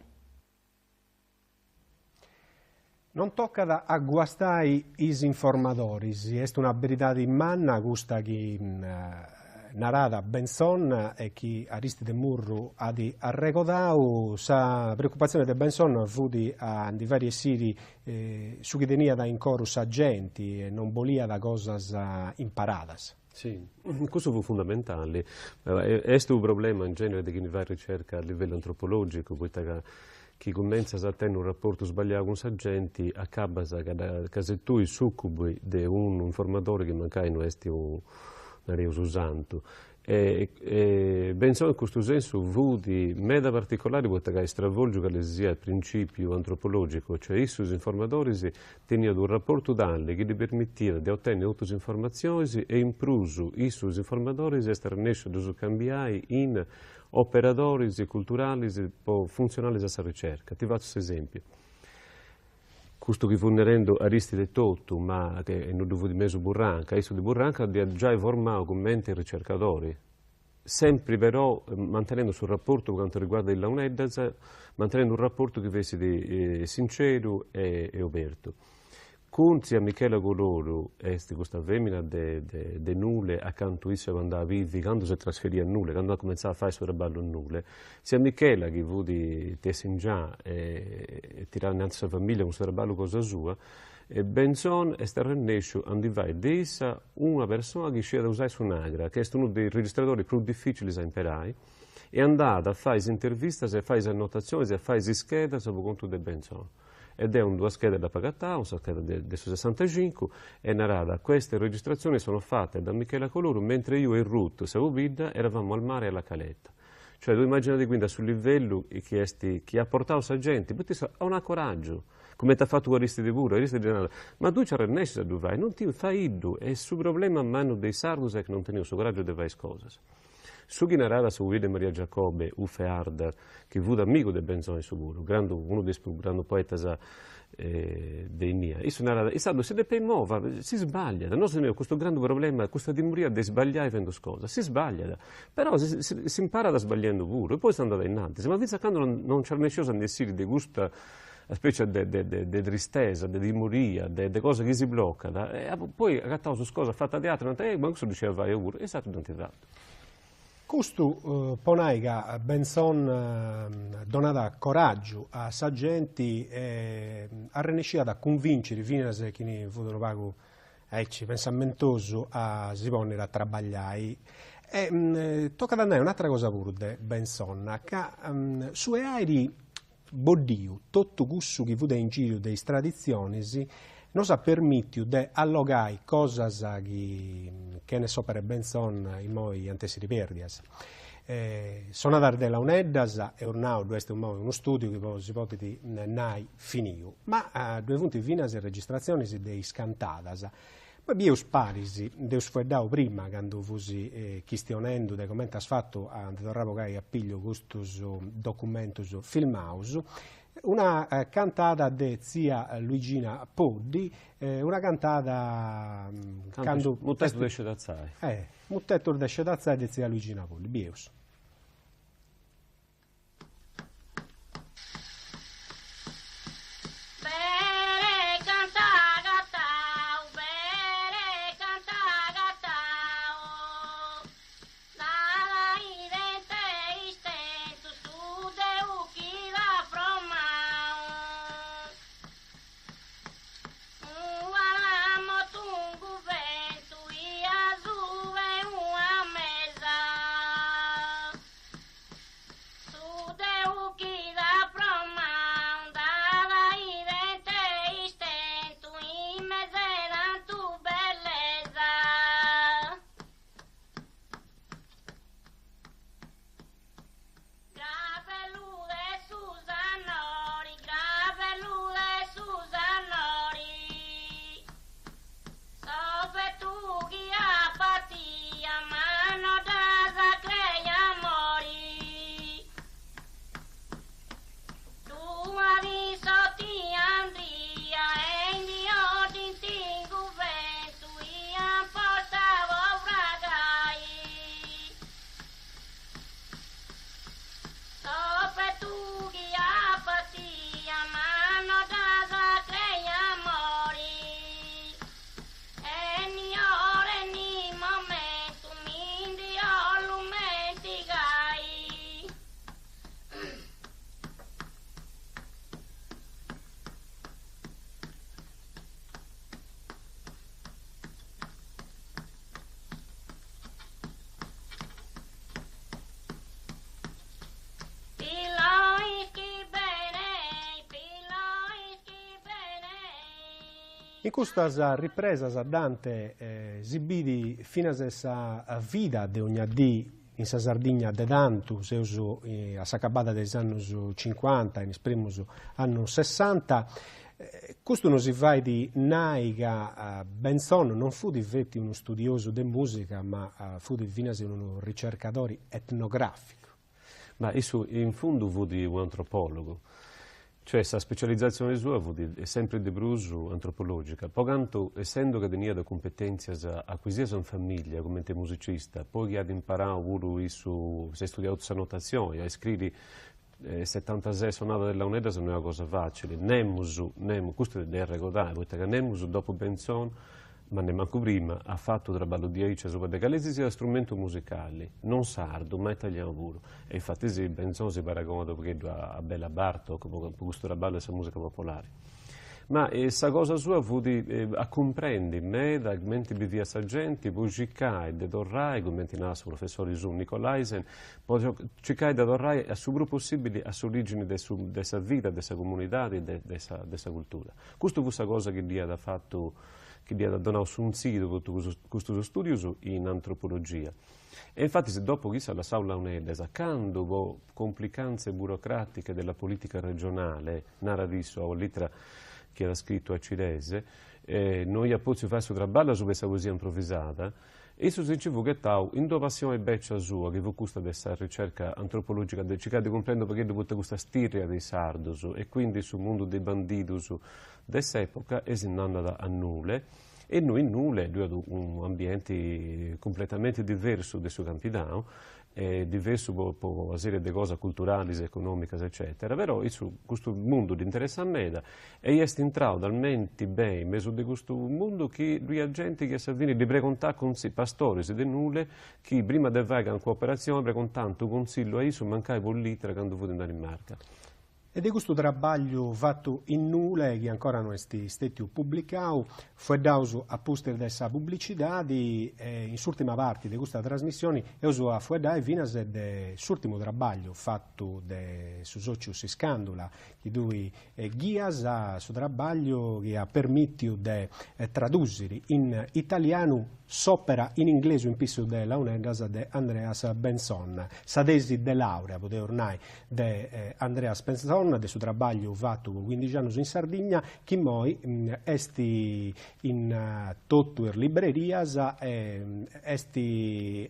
Non tocat a guastai is informadoris, est una beridadi manna custa chi Narat Bentzon e chi Aristide Murru at arregodau, sa preocupatzione de Bentzon fut a ndi fari essiri su chi teniat in coru sa genti e non boliat cosas imparadas. Si, custu fut fundamentali. Est unu problema in genere de chini fait ricerca a livellu antropologicu, poita ca chi cumentzas a tenni unu raportu sbagliau cun sa genti acabas ca ses tui succubi de unu informadori chi mancai no est unu, nareus, santu. E Bentzon in custu sensu fut meda particolari poita ca at stravolgiu cali si siat principiu antropologicu, cioè issu is informadoris teniat unu raportu tali chi ddi permitiat de otenni totu is informatzionis e in prus issu is informadoris est arrennesciu a ddus cambiai in operadoris culturalis po funtzionalis a sa ricerca. Ti fatzu s'esempiu. Custu chi fut nerendu Aristide etotu, ma che no ddu fut mesu Burranca, issu de Burranca dd'iat giai formau cumenti ricercadori, sempri però mantenendu su raportu po cantu riguardat is launeddas, mantenendu unu raportu chi fessit sinceru e obertu. Cun tzia Michela Coloru, est custa femina de de Nule acantu issu iat andau a bivi candu s'est trasferia a Nule, candu at cumentzau a fai su traballu in Nule, Tzia Michela, chi fut tessingia e tiràt innantis sa familia cun su traballu cosa sua, Bentzon est arrennesciu a ndi fai de issa una persona chi sciiat usai su Nagra, chi est unu de is registradoris prus dificilis a imperai, e andàt a fai is intervistas e a fai is annotatzionis e a fai is schedas po contu de Bentzon. E deu in duas schedas dd'apu agatau, sa scheda de su sessantacincu, e narat, queste registrazioni sono fatte da Michela Coloru mentre io e Ruth, sa pobidda, eravamo al mare alla Caletta. Cioè tui immaginadi quindi a su livellu chi est, chi at portau sa genti, poita issu 'onat coraggiu, cumenti at fatu cun Aristide puru, Aristide ddi narat, ma tui nci arrennescis a ddu fai, non ti, faiddu, e su problema mannu de is sardus est chi non teneus su coraggiu de fai is cosas. Su chi narat sa pobidda 'e Maria Giacobbe, Uffe Harder, chi fut amigu de Benzoni issu puru, grandu, unu de is prus grandu poetas de innia, issu narat, is sardus si depint movi, si sbagliat, nosu teneus custu grandu problema, custa timoria de sbagliai fendu is cosas, si sbagliat, però si si imparat sbagliendu puru e poi s'andat ainnantis, ma finzas a candu non nci arrennesceus a nd'essiri de custa specie de de de tristesa, de timoria, de de cosa chi si blocat, e poi agataus is cosas fatas de aterus, nant, eh ma cussu ddu scidia fai deu puru, e is aterus dd'ant fatu. Custu po nai ca Bentzon donat coràgiu a sa genti e arrennesciat a cunvinciri finas chini fut unu pagu aici pensamentosu a si ponniri a trabagliai. E tocat a nai un'atera cosa puru de Bentzon, ca su 'e airi boddiu totu cussu chi fut a ingiriu de is traditzionis nos at permìtiu de allogai cosas chi chene s'òpera 'e Bentzon immoi iant èssiri pèrdias. Sonadas de launeddas, eus nau, ddu est immoi unu stùdiu chi si podit nai finiu, ma ddue funt finas is registratzionis de is cantadas Poi bieus paris, nd'eus fueddau prima candu fus chistionendu de comente as fatu a ndi torrai a bogai a pillu custus documentus filmaus, una cantada de tzia Luigina Poddi, una cantada candu. Mutetus de scedatzai. Mutetus de scedatzai de tzia Luigina Poddi, bieus. In custas ripresas Dante si bidi finas sa vida de ogna dì in sa Sardigna de tantu, seus a s'acabada de is annus cincuanta, in is primus annus sessanta, custu nosi fait nai ca Bentzon non fut feti unu studiosu de musica ma fut finas unu ricercadori etnograficu. Ma issu in fundu fut un'antropòlogu, cioè sa specializatzione sua fut sempri de prus antropològica, po cantu essendo ca teniat cumpetèntzias acuisias in famìllia comente musicista, poi chi at imparau puru issu, s'est studiau totu sa notatzioni, a iscriri setantases sonadas de launeddas no est una cosa facili, nemus, nemus, custu est de arregodai, poita ca nemus dopu Bentzon ma nemmancu prima, at fatu traballu diaici asuba de cale si siat strumentu musicali, non sardu, ma italianu puru. E infatis Benzon si paragonat unu pagheddu a Bela Bartok po custu traballu de sa musica popolari. Ma sa cosa sua fut a cumprendi meda cumenti biviat sa genti po circai de torrai, cumenti narat su professori suu Nicolaisen, po circai de torrai a su prus possibili a s'origini de su de sa vida, de sa comunidadi, de sa de sa cultura. Custu fut sa cosa chi dd'iat fatu chi dd'iat donau suntzidu po totu custus studius in antropologia. E infatis dopu chi issu at lassau Launeddas, candu po complicanze burocratiche della politica regionale, narat issu a una litra chi at scritu a Cirese, no iat potziu fai su traballu asuba 'e sa poesia improvisada, Issu si nci fut ghetau in d'una passioni bècia sua, chi fut custa de sa ricerca antropologica, de circai de cumprendi unu pagheddu poita custa stìrria de is sardus e quindi su mundu de is bandidus de s'epoca e si nd'andat a Nule e innui in Nule ddu iat unu ambienti cumpletamenti diversu de su Campidanu e diversu po po una serie de cosas culturalis, economicas eccetera, però issu custu mundu dd'interessat meda e est intrau talmenti beni in mesu de custu mundu chi ddu iat genti chi a sa fini ddi pregontàt consillu, pastoris de Nule chi prima de fai calincuna operatzioni pregontànt consillu a issu mancai po litra candu fut in Danimarca. E de custu trabagliu fatu in Nule, chi ancora no est stètiu publicau, fueddaus a pustis de sa publicidadi e in s'ùrtima parti de custa trasmissioni eus a fueddai finas de s'ùrtimu trabagliu fatu de su sòciu S'Iscandula, chi tui ghias, su trabagliu chi at permìtiu de tradùsiri in italianu S'òpera in inglesu in pissu de launeddas de Andreas Bentzon, sa tesi de laurea, podeus nai, de Andreas Bentzon, de su trabagliu fatu po cuindixi annus in Sardigna, chi immoi est in totu is librerias e est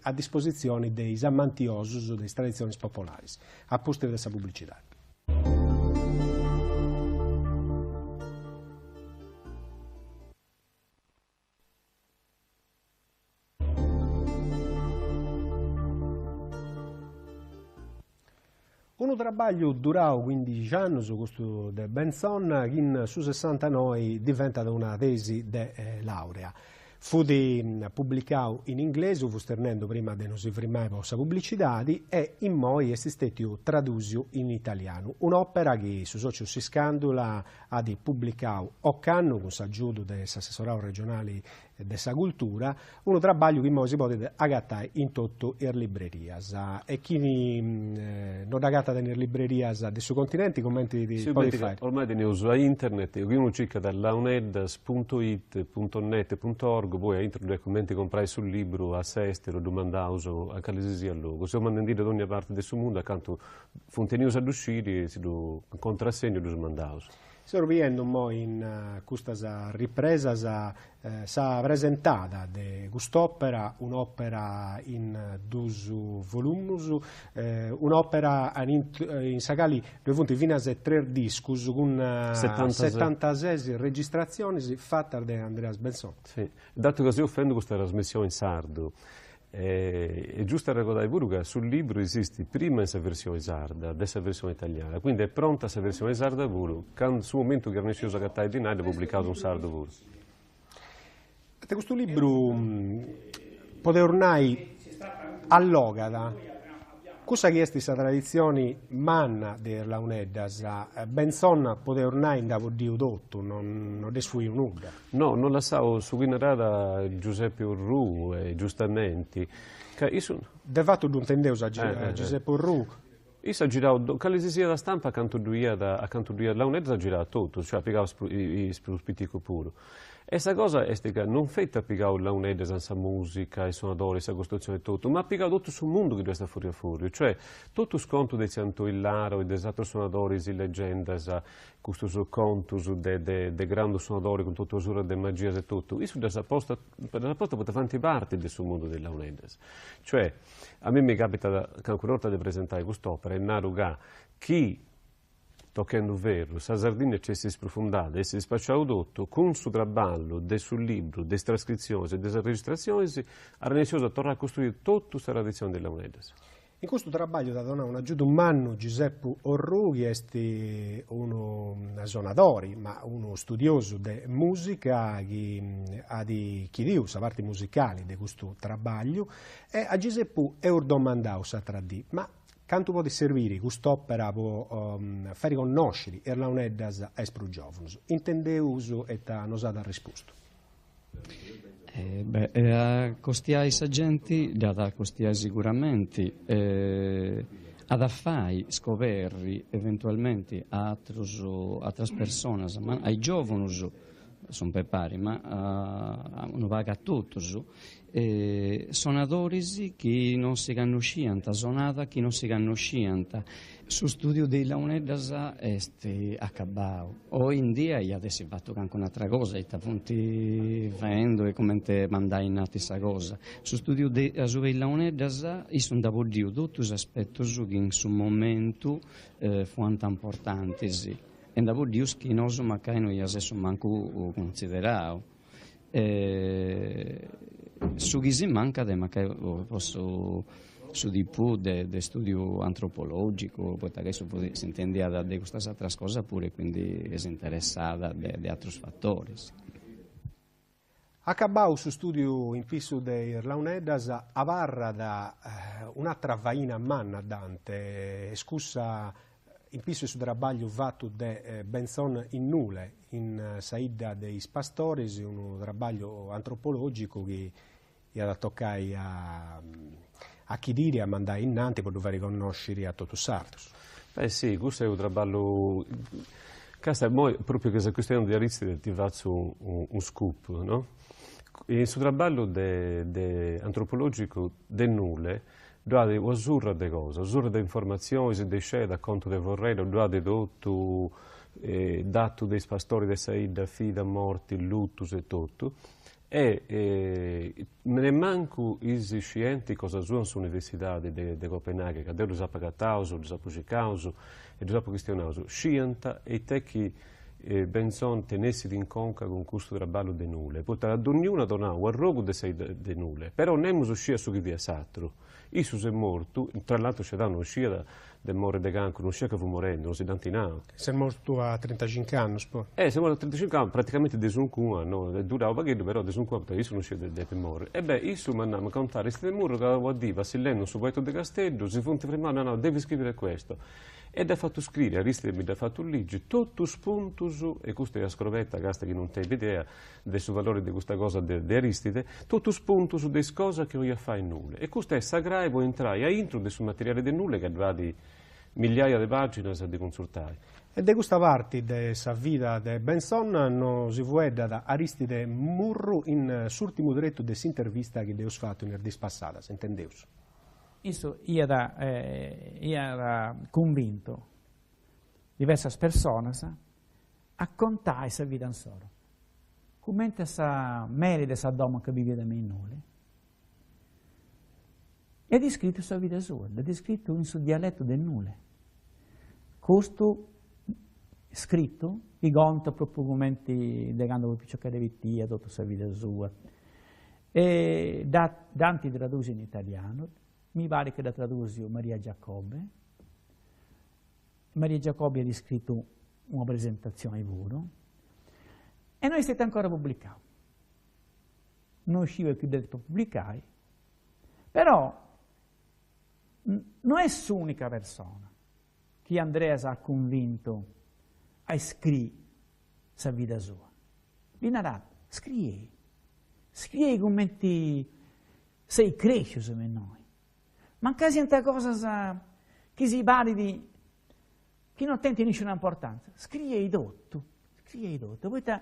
a dispositzioni de is amantiosus de is traditzionis popolaris, a pustis de sa publicidadi. Unu trabagliu durau cuindixi annus, custu de Bentzon, chi in su sessantanoi diventat una tesi de laurea. Fut publicau in inglesu, fustis nendu prima de nosi frimai po sa publicidadi, e immoi est stetiu tradusiu in italianu. Un'opera chi su sociu S'Iscandula at publicau ocannu cun s'agiudu de s'assessorau regionali de sa cultura, unu trabagliu chi immoi si podit agatai in totu is librerias e chini no dd'agatat in is librerias de su continenti cumenti podit fai? Ormai teneus a internet, chi unu circat launeddas punto it punto net punto org poi aintru ddu est cumenti comporai su libru a s'esteru ddu mandaus a cali si siat logu, seus mandendiddu a dogna parti de su mundu a cantu Funt tenius a ddu sciri e si ddu contrassegnu ddus mandaus. Seus biendu immoi in custas ripresas sa presentada de cust'òpera, un'òpera in dus volumus, un'òpera in sa cali ddoi funt finas tres discus cun setantases registratzionis fatas de Andreas Bentzon. Si, datu ca seus fendu custa trasmissioni in sardu Est giustu arregodai puru ca su libru esistit prima in sa versioni sarda de sa versioni italiana, quindi est pronta sa versioni sarda puru, candu su momentu chi arrennesceus a agatai dinai ddu publicaus in sardu puru. De custu libru podeus nai allogat Cussa chi est sa traditzioni manna de is launeddas, Bentzon podeus nai nd'at boddiu totu, non dd'est fuiu nudda. No, no lassau su chi narat Giuseppe Orrù, e giustamenti, ca issu. De fatu ddu intendeus a Giuseppe Orrù. Issu at girau cali si siat stampa acantu ddu iat acantu ddu iat launeddas at girau totu, cioè at pigau is prus piticus puru. E sa cosa est ca non feti at pigau launeddas in sa musica, is sonadoris, sa costruzioni e totu, ma at pigau totu su mundu chi ddu est a furriu a furriu, cioè totu is contus de Tziu Antoi Lara e de is atrus sonadoris, is legendas, custus contus de de de grandus sonadoris cun totu is de magias e totu, issu ddas at postas ddas at postas poita faint parti de su mundu de is launeddas. Cioè, a mei mi capitat calincuna 'orta de presentai cust'opera e naru ca chi Tochendu ferru, sa Sardigna nc'est sprufundada, est spaciau totu, cun su traballu de su libru, de is trascritzionis e de is arregistratzionis, arrennesceus a torrai a costruiri totu sa traditzioni de is launeddas. In custu trabagliu at donau un'agiudu mannu Giusepu Orrù chi est unu sonadori ma unu studiosu de musica chi at chidiu sa parti musicali de custu trabagliu e a Giusepu eus domandau s'atra dì, ma Cantu podit serbiri cust'òpera po fai connòsciri is launeddas a is prus giòvunus? Intendeus ita nos at arrespustu. Beh, a acostiai sa genti dd'at a acostiai siguramenti, at a fai scoberri eventualmenti a atrus, atras personas, ma a is giòvunus sempri ma unu pagu a totus, sonadoris chi non si cannosciant, sonada chi non si cannosciant. Su studiu de is launeddas est acabau. Oi in dia iat essi fatu cancun'atra cosa, ita funt faendu e comente mandai innanti sa cosa. Su studiu de asuba 'e is launeddas issu nd'at boddiu totu is aspetus chi in su momentu fuant importantis e nd'at boddiu is chi nosu mancai no iaus essi mancu cunsiderau. Su chi si mancat est mancai po su su tipu de de studiu antropologicu, poita ca issu s'intendiat de custas atras cosas puru e quindi s'interessat de de atrus fatoris. Acabau su studiu in pissu de is launeddas, abarrat un'atra faina manna Dante, est cussa In pissu 'e su trabagliu fatu de Bentzon in Nule, in sa 'idda de is pastores, unu trabagliu antropologicu chi iat a tocai a a chidiri e a mandai innanti po ddu fai connosciri a totus is sardus. Eh si, custu est unu traballu, casta immoi propriu chi seus chistionendi de Aristide ti fatzu unu scoop, no? In su traballu de de antropologicu de Nule Ddu at una surra de cosas, una surra de informatzionis, de scedas, contu de forredda, ddu at totu, datu de is pastoris de sa 'idda, fida, morti, lutus e totu, e nemmancu is scientis cosa sua in s'universidadi de Copenaghen, ca deu ddus apu agataus, ddus apu circaus e ddus apu chistionaus, sciant it'est chi Bentzon tenessit in conca cun custu traballu de Nule, poita a donniunu at donau u' arrogu de sa 'idda de Nule, però nemus sciat su chi fiat s'atru. Issu s'est mortu, tra l'altru Scedau non sciat de morri de cancru, non sciat ca fut morendu, non si dd'ant nau. S'est mortu a trintacinc'annus poi. Eh, s'est mortu a trintacinc'annus, praticamenti de suncua, no, est durau u' pagheddu, però de suncua, poita issu non sciat de depi morri. E beh, issu m'at nau, m'at contau Aristide Murru ca una dì passillendi in su Poetu de Casteddu, si funt frimaus e ant nau, devi scrivere questo. E dd'at fatu scriri, Aristide mi dd'at fatu ligi, totus is puntus, e custa est una scrobeta casta chi non tenit idea de su valori de custa cosa de de Aristide, totus is puntus de is cosas chi 'oliat fai in Nule. E custa est sa crai po intrai aintru de su materiali de Nule ca ddu at migliaia de paginas de consultai. E de custa parti de sa vida de Bentzon nos fueddat Aristide Murru in s'urtimu tretu de s'intervista chi dd'eus fatu in is diis passadas. Intendeus. Issu iat iat cunvintu diversas personas a contai sa vida insoro, cumenti a sa meri de sa domo chi biviat me in Nule, e at iscritu sa vida sua, dd'at iscritu in su dialetu de Nule. Custu scritu, chi contat propriu cumenti de candu fut piciochedda pitia, totu sa vida sua, E dd'ant tradùsiu in italianu, mi parit chi dd'at tradùsiu Maria Giacobbe, Maria Giacobbe at iscritu una presentatzioni puru, e no est stetiu ancora publicau. No sciu chi ddu ant a publicai, però no est s'unica persona chi Andreas at cunvintu a iscrii sa vida sua. Li narat, scriei, scriei cumenti seis crescius me innoi, mancai siant cosas chi si parit chi non tenint nisciuna importanza, scriei totu, scriei totu, poita.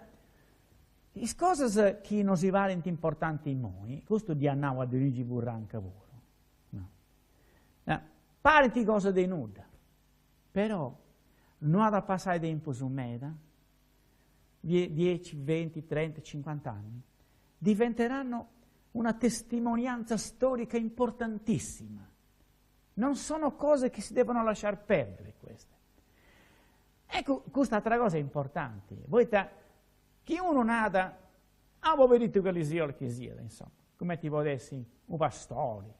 Is cosas chi nosi parint importanti immoi, custu dd'iat nau a Dionigi Burranca puru, no, parint cosas de nudda, però no at a passai tempus meda, dieci, venti, trenta, cincuant'anni, diventeranno una testimonianza storica importantissima. Non sono cose che si devono lasciar perdere queste. Ecco, custa atra cosa est importanti, poita chi unu nat, ah poberittu cali siat chi siat, insomma, cumenti podit essi unu pastori,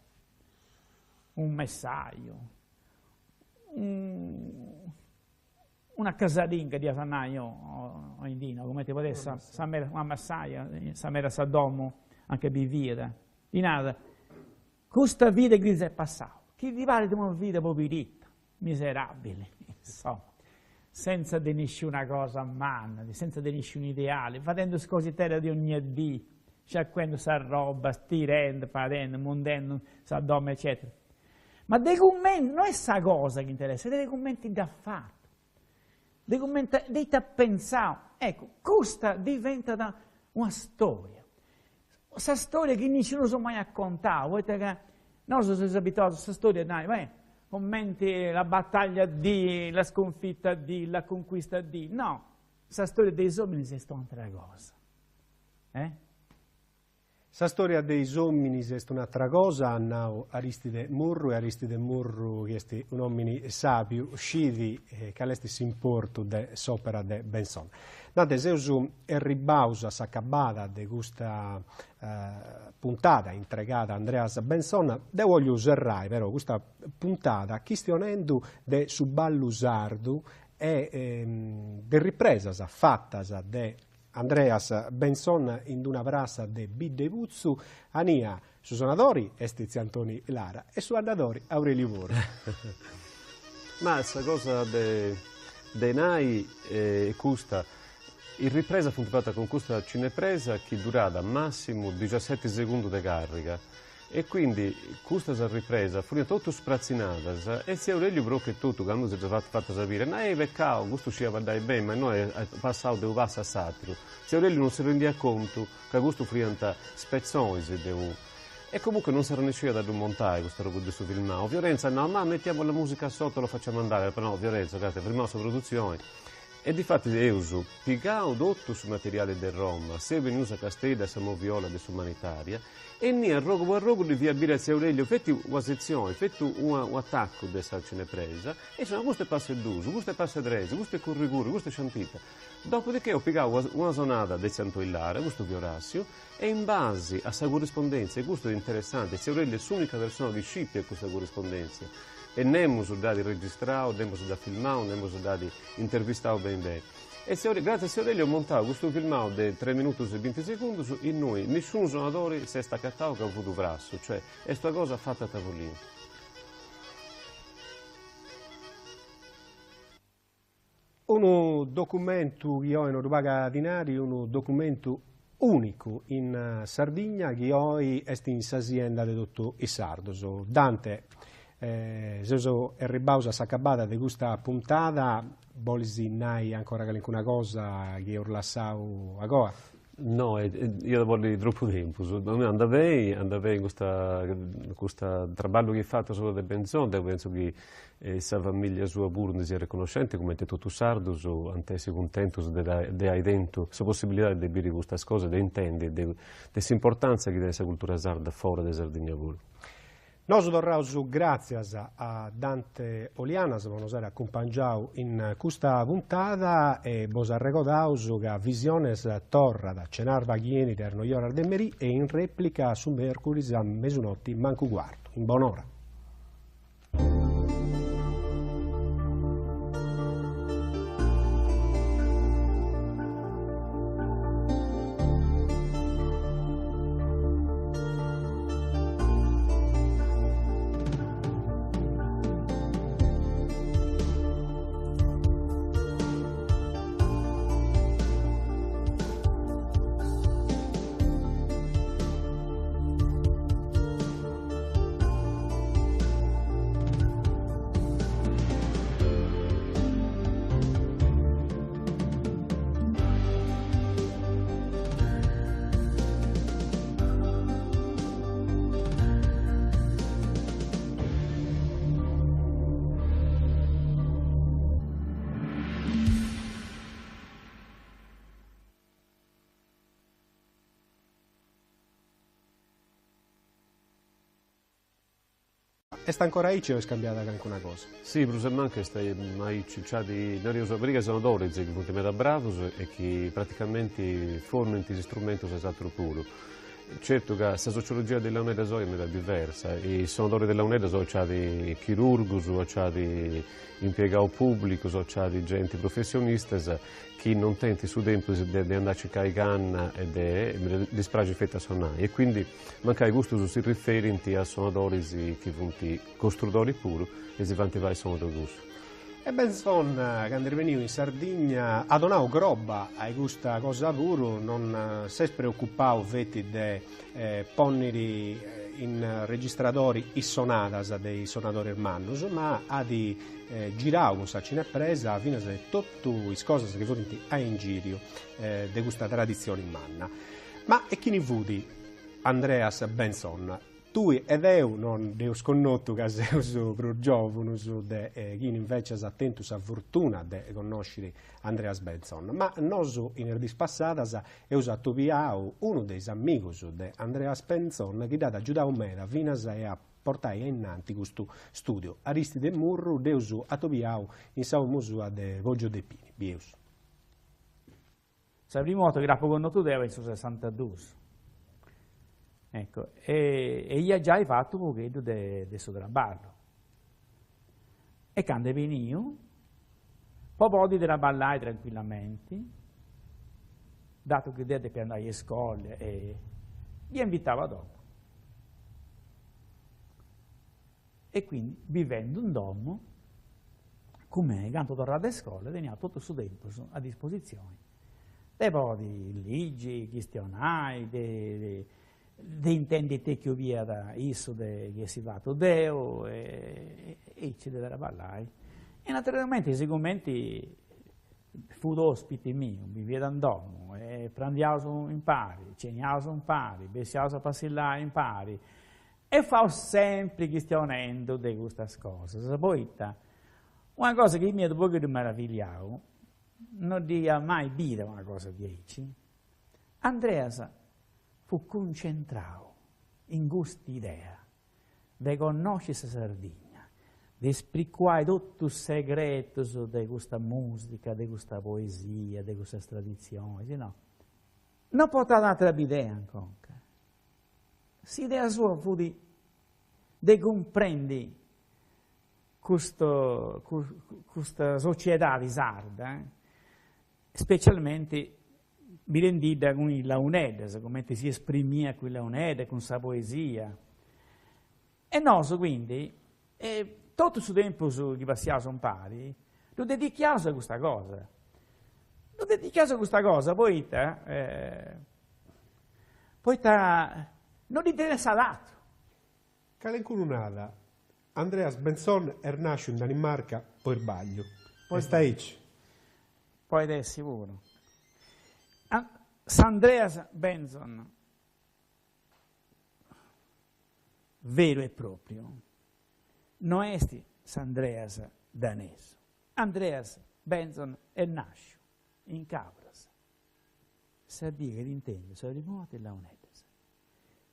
unu messaju, una casalinga dd'iat a nai oindì, no, cumenti podit essi sa meri, una massaja, sa meri 'e sa domu anche biviat, ddi narat, custa vida chi ddis est passau, chi ddi parit una vida poberitta, miserabili, insomma, senza de nisciuna cosa manna, senza de nisciunu ideali, fadendu is cositeddas de ogna dì, sciacuendu sa roba, stirendu, fadendu, mundendu sa domu eccetera. Ma de cumenti, no est sa cosa chi interessat, est de cumenti dd'at fatu, de cumenti, de ita at pentzau. Eccu, custa diventat una storia, sa storia chi nisciunus mai at contau, poita ca nosu seus abituaus a sa storia de nai, beh, cumenti la battaglia di, la sconfitta di, la conquista di, no, sa storia de is ominis est un'atera cosa, eh? Sa storia de is ominis est un'atra cosa, at nau Aristide Murru, e Aristide Murru, chi est un'omini sabiu, scit cali est s'importu de s'opera de Bentzon. Dante, seus erribaus a s'acabada de custa puntada intregada a Andreas Bentzon, deu 'ogliu serrai però custa puntada chistionendu de su ballu sardu e de ripresas fatas de Andreas Bentzon in d'una prassa de Biddeputzu, ania su sonadori est tziu Antoni Lara e su 'addadori Aureliu Porru. Ma sa cosa de de nai est custa, is ripresas funt fatas cun custa cinepresa chi durat massimu diciaseti segundu de carriga E quindi custas ripresas furiant totus spratzinadas e tziu Aureliu propriu etotu candu si ddas at fatas a biri at nau, Ei pecau, custu sciiat baddai beni, ma innoi est passau de unu passu a s'ateru. Tziu Aureliu non si rendiat contu ca custu furiant spetzonis de unu. E comunque non s'arrennesciat a ddu montai custu arrogu de su filmau. Fiorenzo at nau, ma mettiamo la musica sotto, lo facciamo andare, apu nau, Fiorenzo, castia, firmaus sa produtzioni. E difatis eus pigau totu su materiali de Roma, seus benius a Casteddu a sa moviola de s'umanitaria E innì arrogu po arrogu ddi fia biri a tziu Aureliu feti una setzioni, feti unu atacu de sa cinepresa, e issu nau, custu est passu 'e dus, custu est passu 'e tres, custu est curri curri, custu est ciampita. Dopodiché eus pigau una sonada de tziu Antoi Lara, custu fiat Orassiu, e in basi a sa currispondèntzia, e custu est interessanti, tziu Aureliu est s'unica persona chi scit custa currispondèntzia, e nemus dd'at registrau, nemus dd'at filmau, nemus dd'at intervistau beni beni. E tziu Aureliu, gràtzias a tziu Aureliu eus montau custu filmau de tres minutus e binti segundus innui nisciunu sonadori s'est acatau ca fut frassu, cioè est una cosa fata a tavolinu. Unu documentu chi oi no ddu pagat dinari, unu documentu ùnicu in Sardigna chi oi est in sa sienda de totu is sardos. Dante, seus erribaus a s'acabada de custa puntada, bolis nai ancora calincuna cosa chi eus lassau agoa? No, iat a bolli tropu tempus, andat beni, andat beni custa custa traballu chi eis fatu asuba de Bentzon, deu pentzu chi sa familia sua puru ndi siat riconnoscenti, cumenti totus is sardus ant essi cuntentus de de ai tentu sa possibilidadi de biri custas cosas, de intendi de de s'importanza chi tenit sa cultura sarda fora de Sardigna puru. Nosu torraus gràtzias a Dante Olianas po nos aer acumpangiau in custa puntada e bos arregodaus ca Visiones torrat cenarba chi 'enit a is noioras de merì e in rèplica su mèrcuris a mesunoti mancu cuartu. In bonora. Est ancora aici o est cambiada calincuna cosa? Si, prus e mancu est aici, nc'at, nareus, una pariga 'e sonadoris chi funt meda bravus e chi praticamenti fornint is istrumentus a is atrus puru. Certu ca sa sociologia de is launeddas oi est meda diversa, is sonadoris de launeddas oi nc'at chirurgus o nc'at impiegaus pùblicus o nc'at genti professionistas chi non tenint su tempus de de andai a circai canna e de ddis praxit feti a sonai e quindi mancai custus si riferint a sonadoris chi funt costrudoris puru e si faint fai sonus de cussu. E Bentzon candu est beniu in Sardigna at donau croba a custa cosa puru, non s'est preocupau feti de ponniri in registradori is sonadas de is sonadoris mannus, ma at girau cun sa cinepresa finas totu is cosas chi furint a ingiriu de custa traditzioni manna. Ma e chini fut Andreas Bentzon? Tui e deu non dd'eus connotu ca seus prus giòvunus de chini invècias at tentu sa fortuna de connosciri Andreas Bentzon, ma nosu in is diis passadas eus atobiau unu de is amigus de Andreas Bentzon chi dd'at agiudau meda finas a portai a innanti custu stùdiu. Aristide Murru dd'eus atobiau in sa 'omu sua de Poggio dei Pini. Bieus. Sa prima 'orta chi l'apo connotu deo in su sessantaduus, ecco, e e ia giai fatu u' pogheddu de de su traballu. E cando est beniu, po podi traballai tranquillamenti, datu chi deo depia andai a iscola e dd'ia invitau a domo. E quindi bivendu in domo cun mei, candu torràt de iscola teniat totu su tempus a dispositzioni de podi ligi, chistionai, de de intendi ite chi 'oliat issu de chi essi fatu deu e aici de traballai. E naturalmenti sigumenti fut ospiti miu, biviat in domu e prandiaus impari, ceniaus impari, bessiaus a passillai impari E faus sempri chistionendu de custas cosas, poita una cosa chi m'iat u' pogheddu meravigliau, no dd'ia mai bida una cosa diaici, Andreas fut cuncentrau in cust'idea de connosci sa Sardigna, de spricuai totu is segretus de custa musica, de custa poesia, de custas traditzionis, no. No portat atera bidea in conca. S'idea sua fut de cumprendi custu custa sociedadi sarda, specialmenti birendidda cun is launeddas, cumenti si esprimiat cun is launeddas, cun sa poesia. E nosu quindi totu su tempus chi passiaus impari ddu dedichiaus a custa cosa, ddu dedichiaus a custa cosa poita poita no dd'interessat atru. Calencunu nat, Andreas Bentzon est nàsciu in Danimarca po isbagliu. Est aici? Poit essi puru. S'Andreas Bentzon veru e propriu, no est s'Andreas danesu. Andreas Bentzon est nasciu in Cabras, sa dì chi at intendiu sa primu 'orta is launeddas,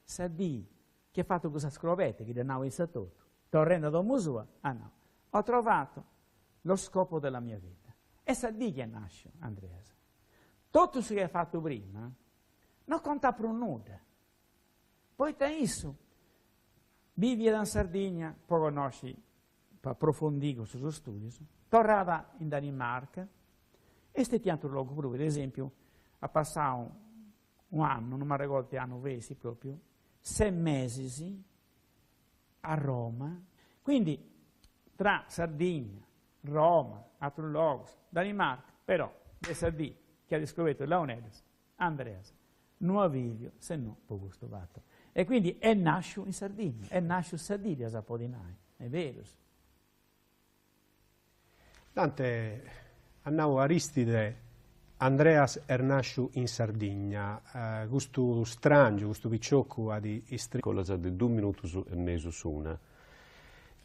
sa dì chi at fatu cussa scroberta chi dd'at nau issa etotu, torrendu a domu sua, at nau, ho trovato lo scopo della mia vita. Est sa dì chi est nasciu Andreas. Totu su chi at fatu prima No contat prus nudda, poita issu biviat in Sardigna po connosci, po aprofundì custus studius, torrat in Danimarca e stetia in atrus logus puru, per esempiu at passau u' annu, non m'arregordu ite annu fessit propriu, ses mesis a Roma, quindi tra Sardigna, Roma, atrus logus, Danimarca, però de sa dì chi at iscobertu is launeddas Andreas no at biviu se no po custu fatu. E quindi est nasciu in Sardigna, est nasciu sa dì dd'eus a podi nai, est berus. Dante, at nau Aristide, Andreas est nasciu in Sardigna, custu strangiu, custu piciocu at Colas de dus minutus e mesu s'una.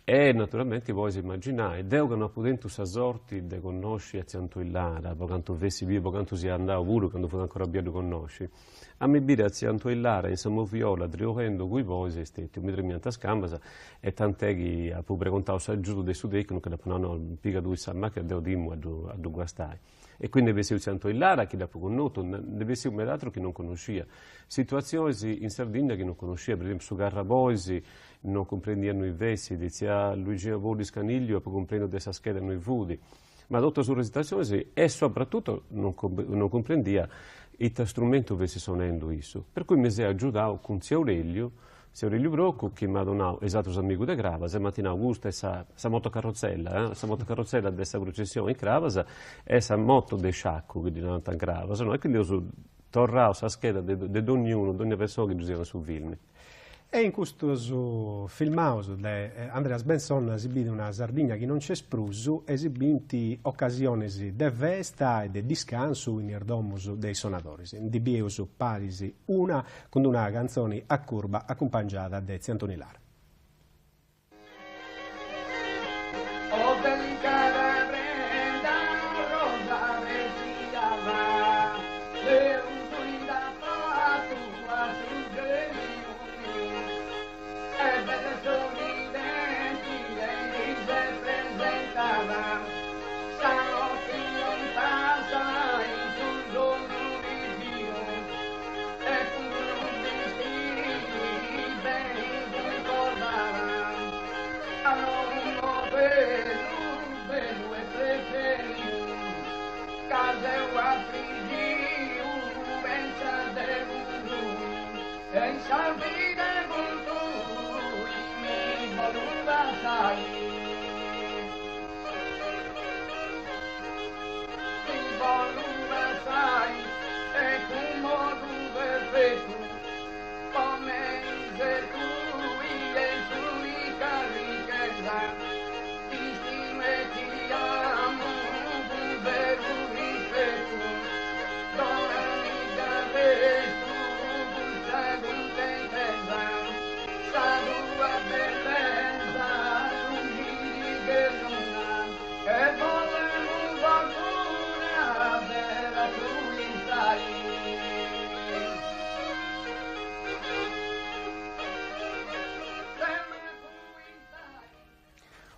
E naturalmenti pois immaginai, deu ca no apu tentu sa sorti de connosci a tziu Antoi Lara, po cantu fessi biu, po cantu sia andau puru candu fut ancora biu a ddu connosci, a mi biri a tziu Antoi Lara in sa moviola triughendu cun is bois est stetiu, mi tremiant is cambas e tant'è chi apu pregontau s'agiudu de su tecnicu e dd'apu nau, no, piga tui sa macchina, deu timu a ddu guastai. E quindi nd'est bessiu tziu Antoi Lara chi dd'apu connotu, nd'est bessiu meda atru chi non connoscia. Situatzionis in Sardigna chi non connoscia, per esempiu su carrabois non cumprendia innui fessit, tzia Luigina Poddi Canigliu apu cumprendiu de sa scheda innui fut, ma totu custas situatzionis e soprattutto non non cumprendia ita strumentu fessit sonendu issu, per cui mi seu agiudau cun tziu Aureliu Tziu Aureliu Procu chi m'at donau e is atrus amigus de Crabas e m'ant nau custa est sa sa motocarrotzella, sa motocarrotzella de sa prucessioni in Crabas e sa moto de sciaccu chi ddi narant in Crabas, no, e quindi eus torrau sa scheda de de donniunu, dogna persona chi ddus iat in su filmi. E in custos filmaus de Andreas Bentzon si bit una Sardigna chi non nc'est prus e si bint ocasionis de festa e de discansu in is domus de is sonadoris. Ndi bieus paris una cun d'una cantzoni a curba acumpangiada de Tziu Antoni Lara.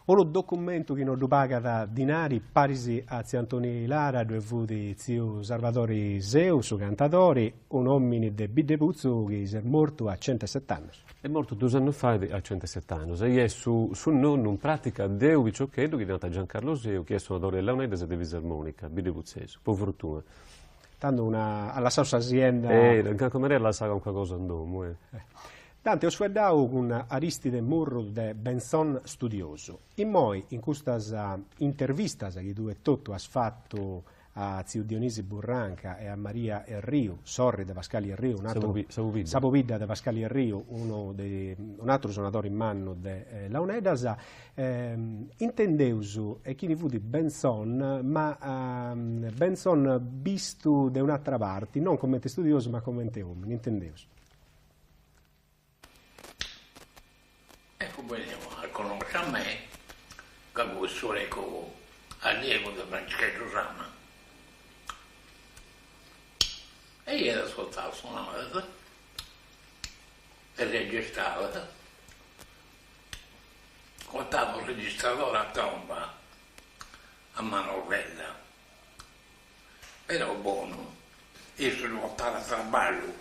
Unu documentu chi no ddu pagat dinari, paris a tziu Antoni Lara ddue fut tziu Sarvadori Seu, su cantadori, un'omini de Biddeputzu chi s'est mortu a centeset'annus. Est mortu dus annus fait a centeset'annus e est su su nonnu in pratica de unu piciocheddu chi ddi nant Giancarlo Seu chi est sonadori de launeddas e de fisarmonica, biddeputzesu, po fortuna. Tando una at lassau sa sienda. Eh, in calincuna manera at lassau calincuna cosa in domu, eh. Dante, eus fueddau cun Aristide Murru de Bentzon Studiosu. Immoi, in custas intervistas chi tue etotu as fatu a tziu Dionisi Burranca e a Maria Erriu, sorri de Pascali Erriu, un'atru, sa pobidda de Pascali Erriu, unu de, un'atru sonadori mannu de launeddas, intendeus e chini fut Bentzon, ma Bentzon bistu de un'atra parti, non comente studiosu ma comente omini, intendeus. Ecco benimu a connosci a me, ca fui s'unicu allievu de Francischeddu Sanna. E iat ascurtau sonadas e registradas, portava u registradori a tromba a manovella, però bonu, issu ddu portat a traballu,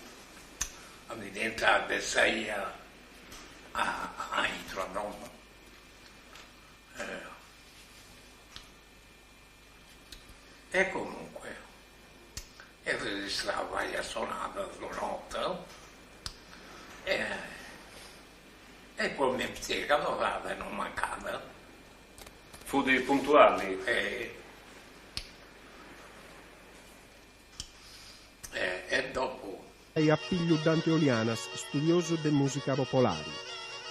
a intrada de sa 'ia a intru a domu. E comunque e registrau varias sonadas de nota e e poi mi torrada e non mancada. Fut puntuali? E e dopu. E a pillu Dante Olianas, studiosu de mùsica popolari.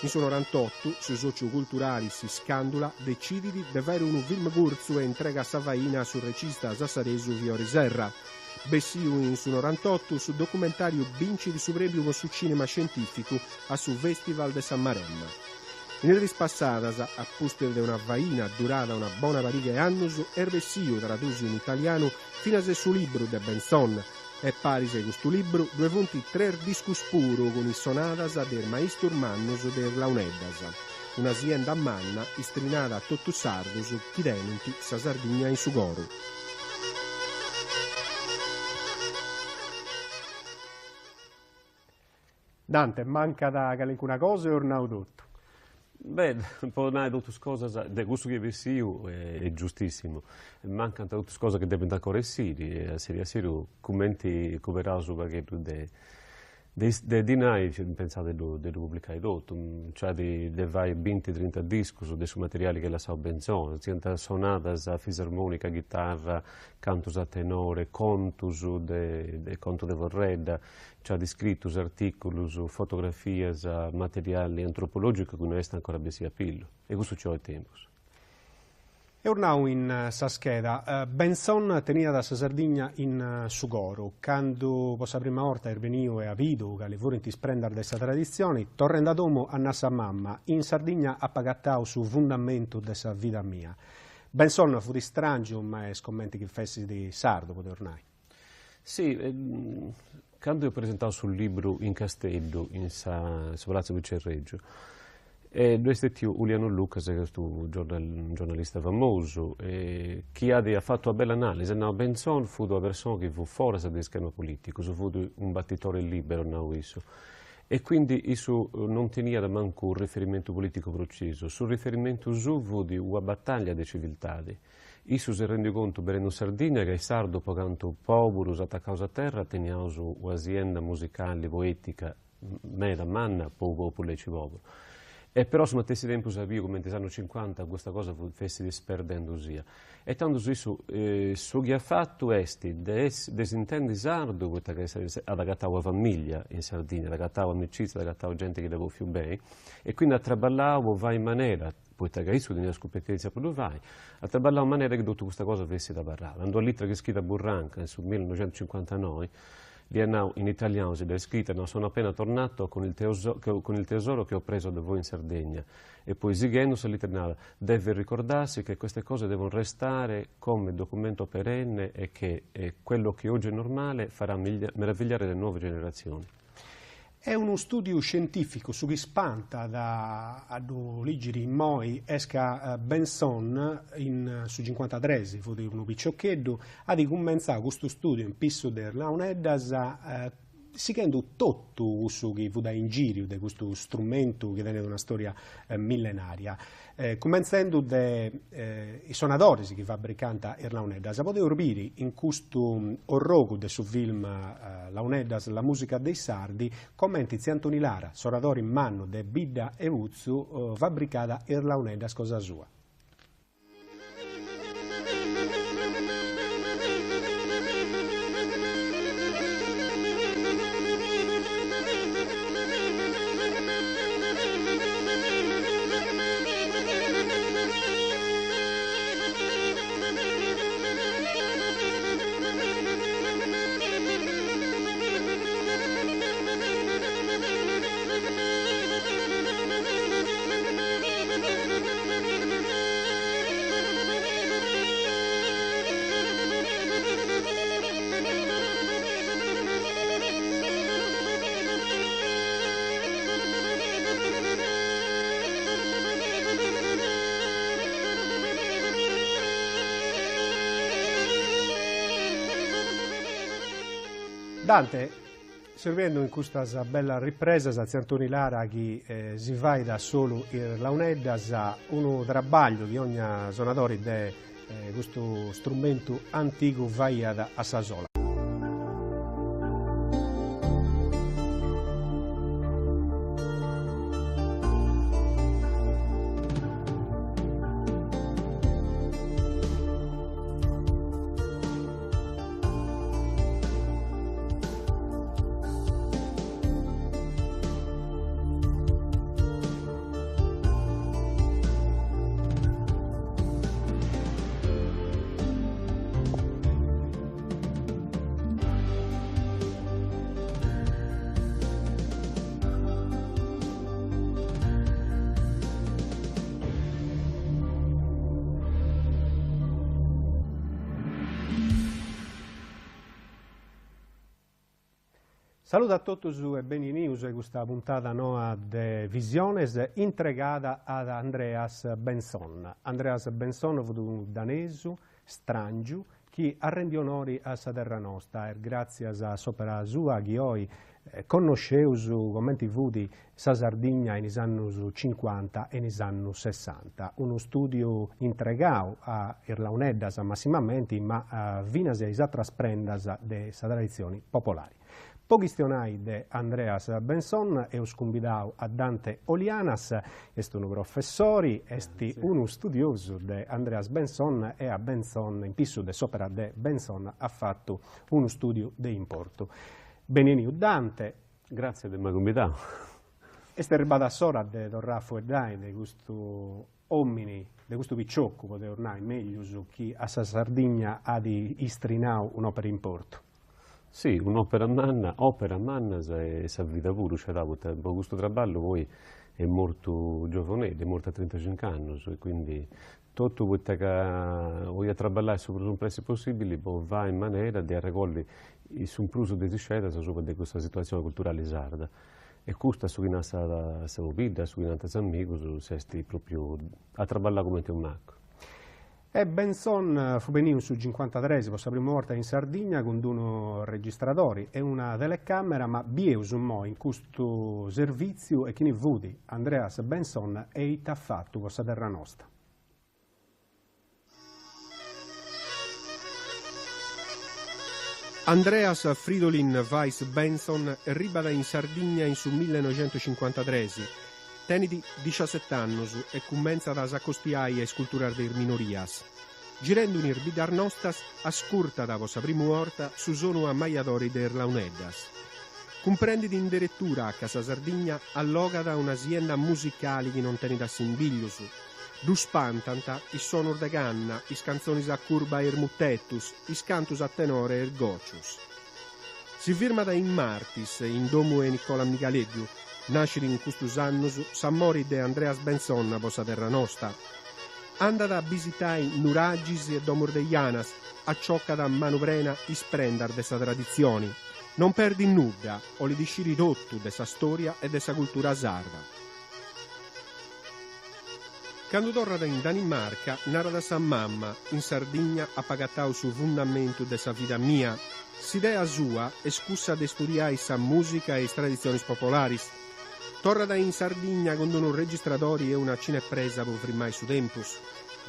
In su norantotu, su sòciu culturali S'Iscàndula decidit de fàere unu film curtzu e intregat sa faina a su regista sassaresu Fiore Serra. Bessiu in su norantotu, su documentàriu bincit su prèmiu po su cìnema scientìficu a su Fèstival de sa Maremma. In is diis passadas, a pustis de una faina durada una bona pariga 'e annus, est bessiu, tradusiu in italianu, finas su libru de Bentzon. E paris a custu libru ddue funt tres discus puru cun is sonadas de is maistus mannus de is launeddas. Una sienda manna istrinada a totus sardus chi tenint sa Sardigna in su coru. Dante, mancat calincuna cosa o eus nau totu? Beh, po nai totus cosas, de cussu chi est bessiu est giustissimu, mancant totus cosas chi depint ancora essiri e a seriu a seriu cumenti cuberaus u' pagheddu de de dinai pensaus de ddu de ddu publicai totu, nc'at de fai binti trinta discus de su materiali chi at lassau Benzon, siant sonadas a fisarmonica, ghitarra, cantus a tenore, contus de contu de forredda, Nc'at iscritus artìculus, fotografias, materiali antropològicu chi no est ancora bessiu a pillu, e custu nci 'olit tempus. Eus nau in sa scheda, Bentzon teniat sa Sardigna in su coru, candu po sa prima 'orta est beniu e at bidu cali furint is prendas de sa traditzioni, torrendi a domu at nau a sa mamma, in Sardigna apu agatau su fundamentu de sa vida mia. Bentzon fut istràngiu ma est comenti chi fessit sardu, podeus nai. Si, candu eus presentau su libru in Casteddu, in sa su Palazzo Vicerregio, ddu est stetiu Uliano Lucas, chi est unu giornalista famosu, chi at fatu una bella analisi, at nau Bentzon fut una persona chi fut foras de ischema politicus, fut un battitore libero, at nau issu, e quindi issu non teniat mancu u' riferimentu politicu precisu, su riferimentu suu fut una battaglia de civiltadi Issu s'est rendiu contu benendu in Sardigna ca is sardus po cantu poburus atacaus a terra teniaus una sienda musicali poetica meda manna po unu populu aici poburu. E però a su matessi tempus at biu cumenti is annus cincuanta custa cosa fessit sperdendusia. E tandus issu su chi at fatu est de de s'intendi sardu poita ca at agatau una familia in Sardigna, at agatau amicizia, at agatau genti chi dd'at bofiu beni e quindi at traballau po fai in manera poita ca issu teniat sa cumpetèntzia po ddu fai, at traballau in manera chi totu custa cosa fessit abarrada. In d'una litra chi at scritu a Burranca in su millinoixentuscincuantanoi, ddi at nau in italianu, si dd'at scrita, nau sono appena tornato con il con il tesoro che ho preso da voi in Sardegna e poi sighendu sa litra narat deve ricordarsi che queste cose devono restare come documento perenne e che quello che oggi è normale farà meravigliare le nuove generazioni. Est unu stùdiu scientìficu, su chi spantat a ddu lìgiri immoi est ca Bentzon in su cincuantatres, fut unu piciocheddu, at cumentzau custu stùdiu in pissu de is launeddas sighendu totu cussu chi fut a ingìriu de custu strumentu chi tenet una storia millenaria. Cumentzendu de is sonadoris chi fabbricant is launeddas, podeus biri in custu orrogu de su film Launeddas, la musica dei sardi, comenti Tziu Antoni Lara, sonadori mannu de Bidda 'e Putzu, fabbricat is launeddas cosa sua. Dante, seus biendu in custas bellas ripresas a Tziu Antoni Lara chi si fait a solu is launeddas, unu trabagliu chi ogna sonadori de custu strumentu antigu faiat a sa sola. Saludu a totus e beninius a custa puntada noa de Visiones intregada ad Andreas Bentzon. Andreas Bentzon fut unu danesu stràngiu chi at rendiu onori a sa terra nosta est gràtzias a s'òpera sua chi oi connosceus comenti fut sa Sardigna in is annus cincuanta e in is annus sessanta. Unu stùdiu intregau a is launeddas massimamenti ma finas a is atras prendas de sa traditzioni popolari. Po chistionai de Andreas Bentzon eus cumbidau a Dante Olianas, est unu professori, est unu studiosu de Andreas Bentzon e a Bentzon, in pissu de s'opera de Bentzon at fatu unu studiu de importu. Beneniu Dante. Gratzias de m'ai cumbidau. Est arribada s'ora de torrai a fueddai de custu omini, de custu piciocu, podeus nai meglius, chi a sa Sardigna at istrinau un'opera 'e importu. Si, un'opera manna, operas mannas e sa vida puru scedau, poita po custu traballu poi est mortu giovoneddu, est mortu a trintacinc'annus e quindi totu poita ca 'oliat traballai su prus in pressi possibili po fai in manera de arregolli su prus de is scedas asuba de custa situazioni culturali sarda e custu a su chi nat sa pobidda, a su chi nant is amigus, s'est propriu at traballau cumenti unu macu. E Bentzon fut beniu in su cincuantatres po sa primu 'orta in Sardigna cun d'unu registradori e una telecamera ma bieus immoi in custu servìtziu e chini fut Andreas Bentzon e ita at fatu po sa terra nosta. Andreas Fridolin Weiss Bentzon erribat in Sardigna in su millenoixentucincuantatres. Tenit diciaset'annus e cumentzat a s'acostiai a is culturas de is minorias. Girendu in is biddas nostas, ascurtat po sa primu 'orta su sonu ammajadori de is launeddas. Cumprendit in deretura ca sa Sardigna allogat una sienda musicali chi non tenit assimbiglius. Ddu spantant is sonus de canna, is cantzonis a curba e is mutetus, is cantus a tenore e is gocius. Si firmat in Martis, in domu 'e Nicola Migaleddu. Nascit in custus annus s'amori de Andreas Bentzon po sa terra nosta. Andat a bisitai nuragis e domus de janas, aciocat a manu prena is prendas de sa traditzioni. Non perdit nudda, 'olit isciri totu de sa storia e de sa cultura sarda. Candu torrat in Danimarca, narat a sa mamma, in Sardigna apu agatau su fundamentu de sa vida mia. S'idea sua est cussa de studiai sa mùsica e is traditzionis popolaris. Torrat in Sardigna cun unu registradori e una cinepresa po frimai su tempus.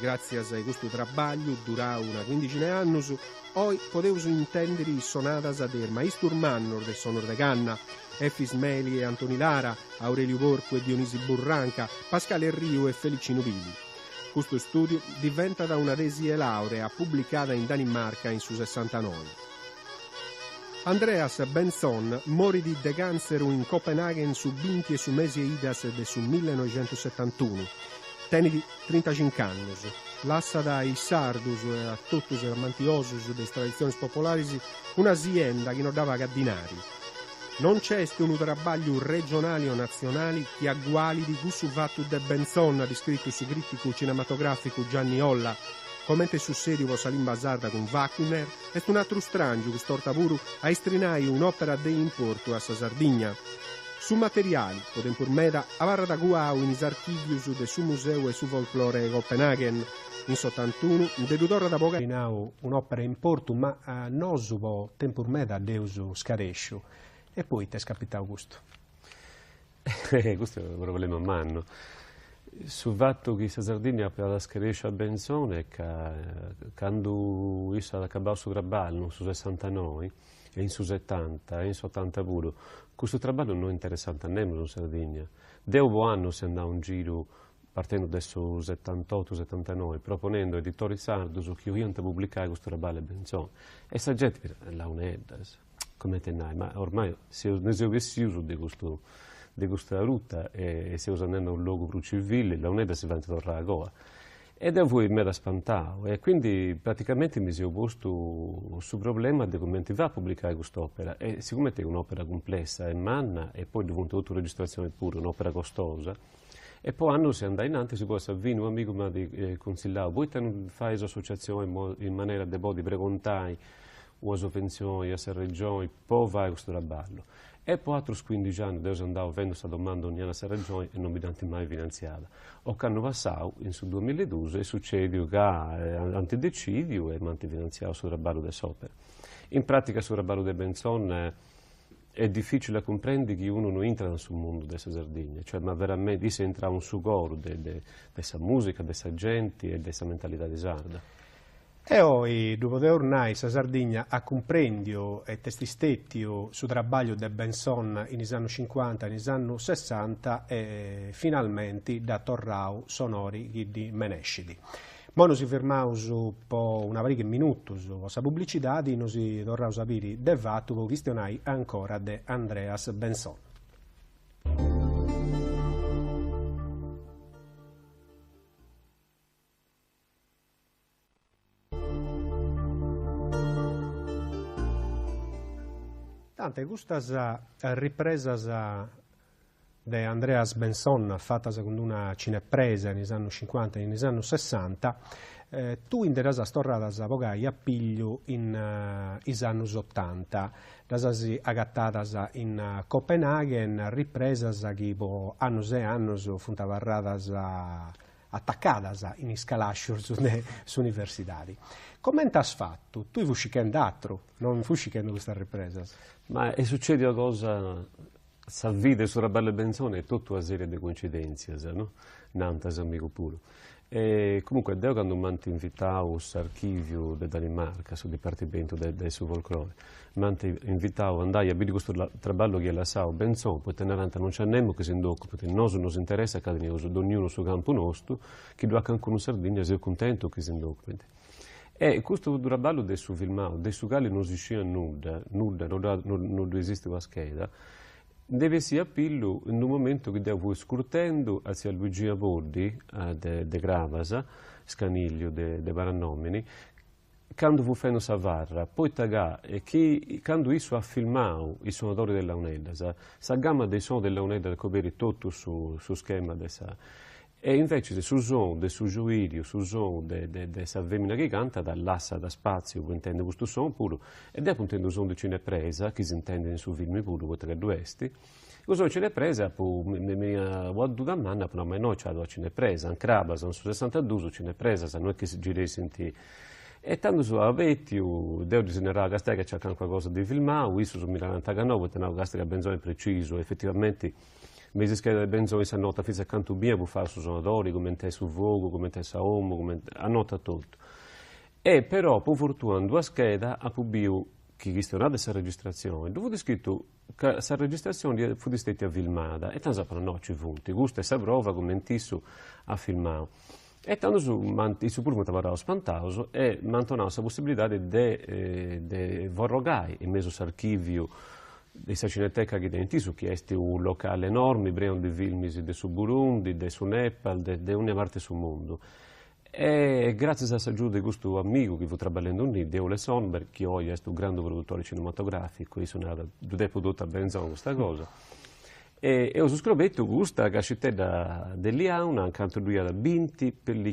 Gràtzias a custu trabagliu, durau una quindixina 'e annus, oi podeus intèndiri is sonadas de is maistus mannus de is sonus de canna, Efis Meli e Antoni Lara, Aureliu Porcu e Dionisi Burranca, Pascale Erriu e Felicinu Pili. Custu stùdiu diventat una tesi 'e laurea publicada in Danimarca in su sessantanoi. Andreas Bentzon morit de càntzeru in Copenaghen su binti 'e su mesi 'e Idas de su millenoixentusetantunu. Tenit trintacinc'annus. Lassat a is sardus e a totus is amantiosus de is traditzionis popolaris una sienda chi no dda pagat dinari. Non nc'est unu trabagliu regionali o natzionali chi agualit cussu fatu de Bentzon, at iscritu su crìticu cinematogràficu Gianni Olla. Comente est sussèdiu po sa limba sarda cun Wagner, est un'atru stràngiu, cust'orta puru, a istrinai un'òpera de importu a sa Sardigna. Su materiali, po tempus meda, abarrat cuau in is archìvius de su Museu 'e su Folklore 'e Copenaghen. In s'otantunu nde ddu torrat a bogai. Nau un'òpera 'e importu, ma nosu po tempus meda dd'eus scarèsciu. E poita est capitau custu? Custu est unu problema mannu. Su fatu chi sa Sardigna apiat scarèsciu a Bentzon est ca candu issu at acabau su traballu in su sessantanoi e in su setanta e in s'otanta puru, custu traballu no interessàt a nemus in Sardigna. Deu po annus seu andau in giru partendu de su setantotu setantanoi, proponendu a editoris sardus chi 'oliant publicai custu traballu 'e Bentzon. E sa genti narat, launeddas, comente nai, ma ormai seus, ndi seus bessius de custu de custa ruta e seus andendu a unu logu prus civili, launeddas si faint torrai agoa. E deu fui meda spantau e quindi praticamenti mi seu postu su problema de cumenti fai a publicai cust'opera e sigumenti est un'opera cumplessa e manna e poi ddu funt totu registratzionis puru, un'opera costosa, E po annus seu andau innantis, poi a sa fini unu amigu m'at cunsillau, poita non fais associatzioni in manera de podi pregontai una sovventzioni a sa Regioni po fai custu traballu. E po atrus cuindixi annus deu seu andau fendu sa domanda ogni annu a sa Regioni e non mi dd'ant mai finantziada. Ocannu passau, in su duamilla e dus, est sucediu ca ant decidiu e m'ant finantziau su traballu de s'opera. In pratica su traballu de Bentzon est dificili a cumprendi chi unu no intrat in su mundu de sa Sardigna, cioè ma veramenti isse est intrau in su coru de de sa musica, de sa genti e de sa mentalidadi sarda. E oi, ddu podeus nai, sa Sardigna at cumprendiu ita est stetiu su trabagliu de Bentzon in is annus cincuanta e in is annus sessanta e finalmenti dd'at torrau s'onori chi ddi menescit. Moi nosi firmaus po una pariga 'e minutus po sa publicidadi, nosi torraus a biri de fatu po chistionai ancora de Andreas Bentzon. Dante, custas ripresas de Andreas Bentzon fatas cun una cinepresa in is annus cincuanta e in is annus sessanta, tui nde ddas as torradas a bogai a pigliu in is annus otanta, ddas as agatadas in Copenaghen, ripresas chi po annus e annus funt abarradas atacadas in is calàscius de s'universidadi. Comente as fatu? Tui fus circhendi atru, non fus circhendi custas ripresas. Ma est sucèdia una cosa, sa vida e su traballu 'e Benzoni est totu una serie de coincidentzias, no? Nant s'amigu puru. E comunque deo cando m'ant invitau s'archiviu de Danimarca, su dipartimentu de de su folclore, m'ant invitau a andai a biri custu traballu chi iat lassau Benzon, poita narant non nc'at nemos chi si nd'ocupat, nosu nos interessat ca teneus donniunu su campu nostu, chi ddu at cancunu in Sardigna seus cuntentus chi si nd'ocupint. E custu traballu de su filmau, de su cali non si sciat nudda, nudda, no no ddu esistit una scheda, Ndi bessiat a pillu in unu momentu chi deu fui scurtendu a tzia Luigina Poddi de de Crabas, Scanìlliu de de paranòmini, candu fut fendu sa farra, poita ca chi candu issu at filmau is sonadoris de launeddas, sa gama de is sonus de launeddas coberit totu su su schema de sa E invecis su sonu de su giuìliu, su sonu de de de sa femina chi cantat lassat spatziu po intendi custu sonu puru e deu apu intendiu su sonu de cinepresa chi s'intendit in su filmi puru poita ca ddu est, cussu sonu de cinepresa apu mi mi beniat una duda manna apu nau ma innoi nc'at una cinepresa, in Crabas in su sessantaduus cinepresas no est chi si giressint e tandus abetiu, deu ddis narau castia ca nc'at calincuna cosa de filmau, issus mi narant ca no poita nau castia ca Benzoni est precisu, efetivamenti Me is schedas de Benzoni s'annotat fintzas cantu bias fut fatu su sonadori, cumenti est su fogu, cumenti est sa 'omu, cumenti, annotat totu. E però po fortuna in d'una scheda apu biu chi chistionat de sa registratzioni, ddu fut scritu ca sa registratzioni fut stetia filmada e tandus apu nau no ci funt, custa est sa prova cumenti issu at filmau. E tandus m'ant, issus puru funt abarraus spantaus e m'ant donau sa possibilidadi de de forrogai in mesu s'archiviu de sa cineteca chi tenint issus, chi est unu locali enormi prenu de filmis de su Burundi, de su Nepal, de de ogna parti 'e su mundu. E gràtzias a s'agiudu de custu amigu chi fut traballendi innì, de Ole Sonberg, chi oi est unu grandu produtori cinematogràficu, issu narat, ddu depu totu a Benzoni custa cosa, E eus scobertu custa cascitedda de liauna ancantu ddu iat binti pelliculas.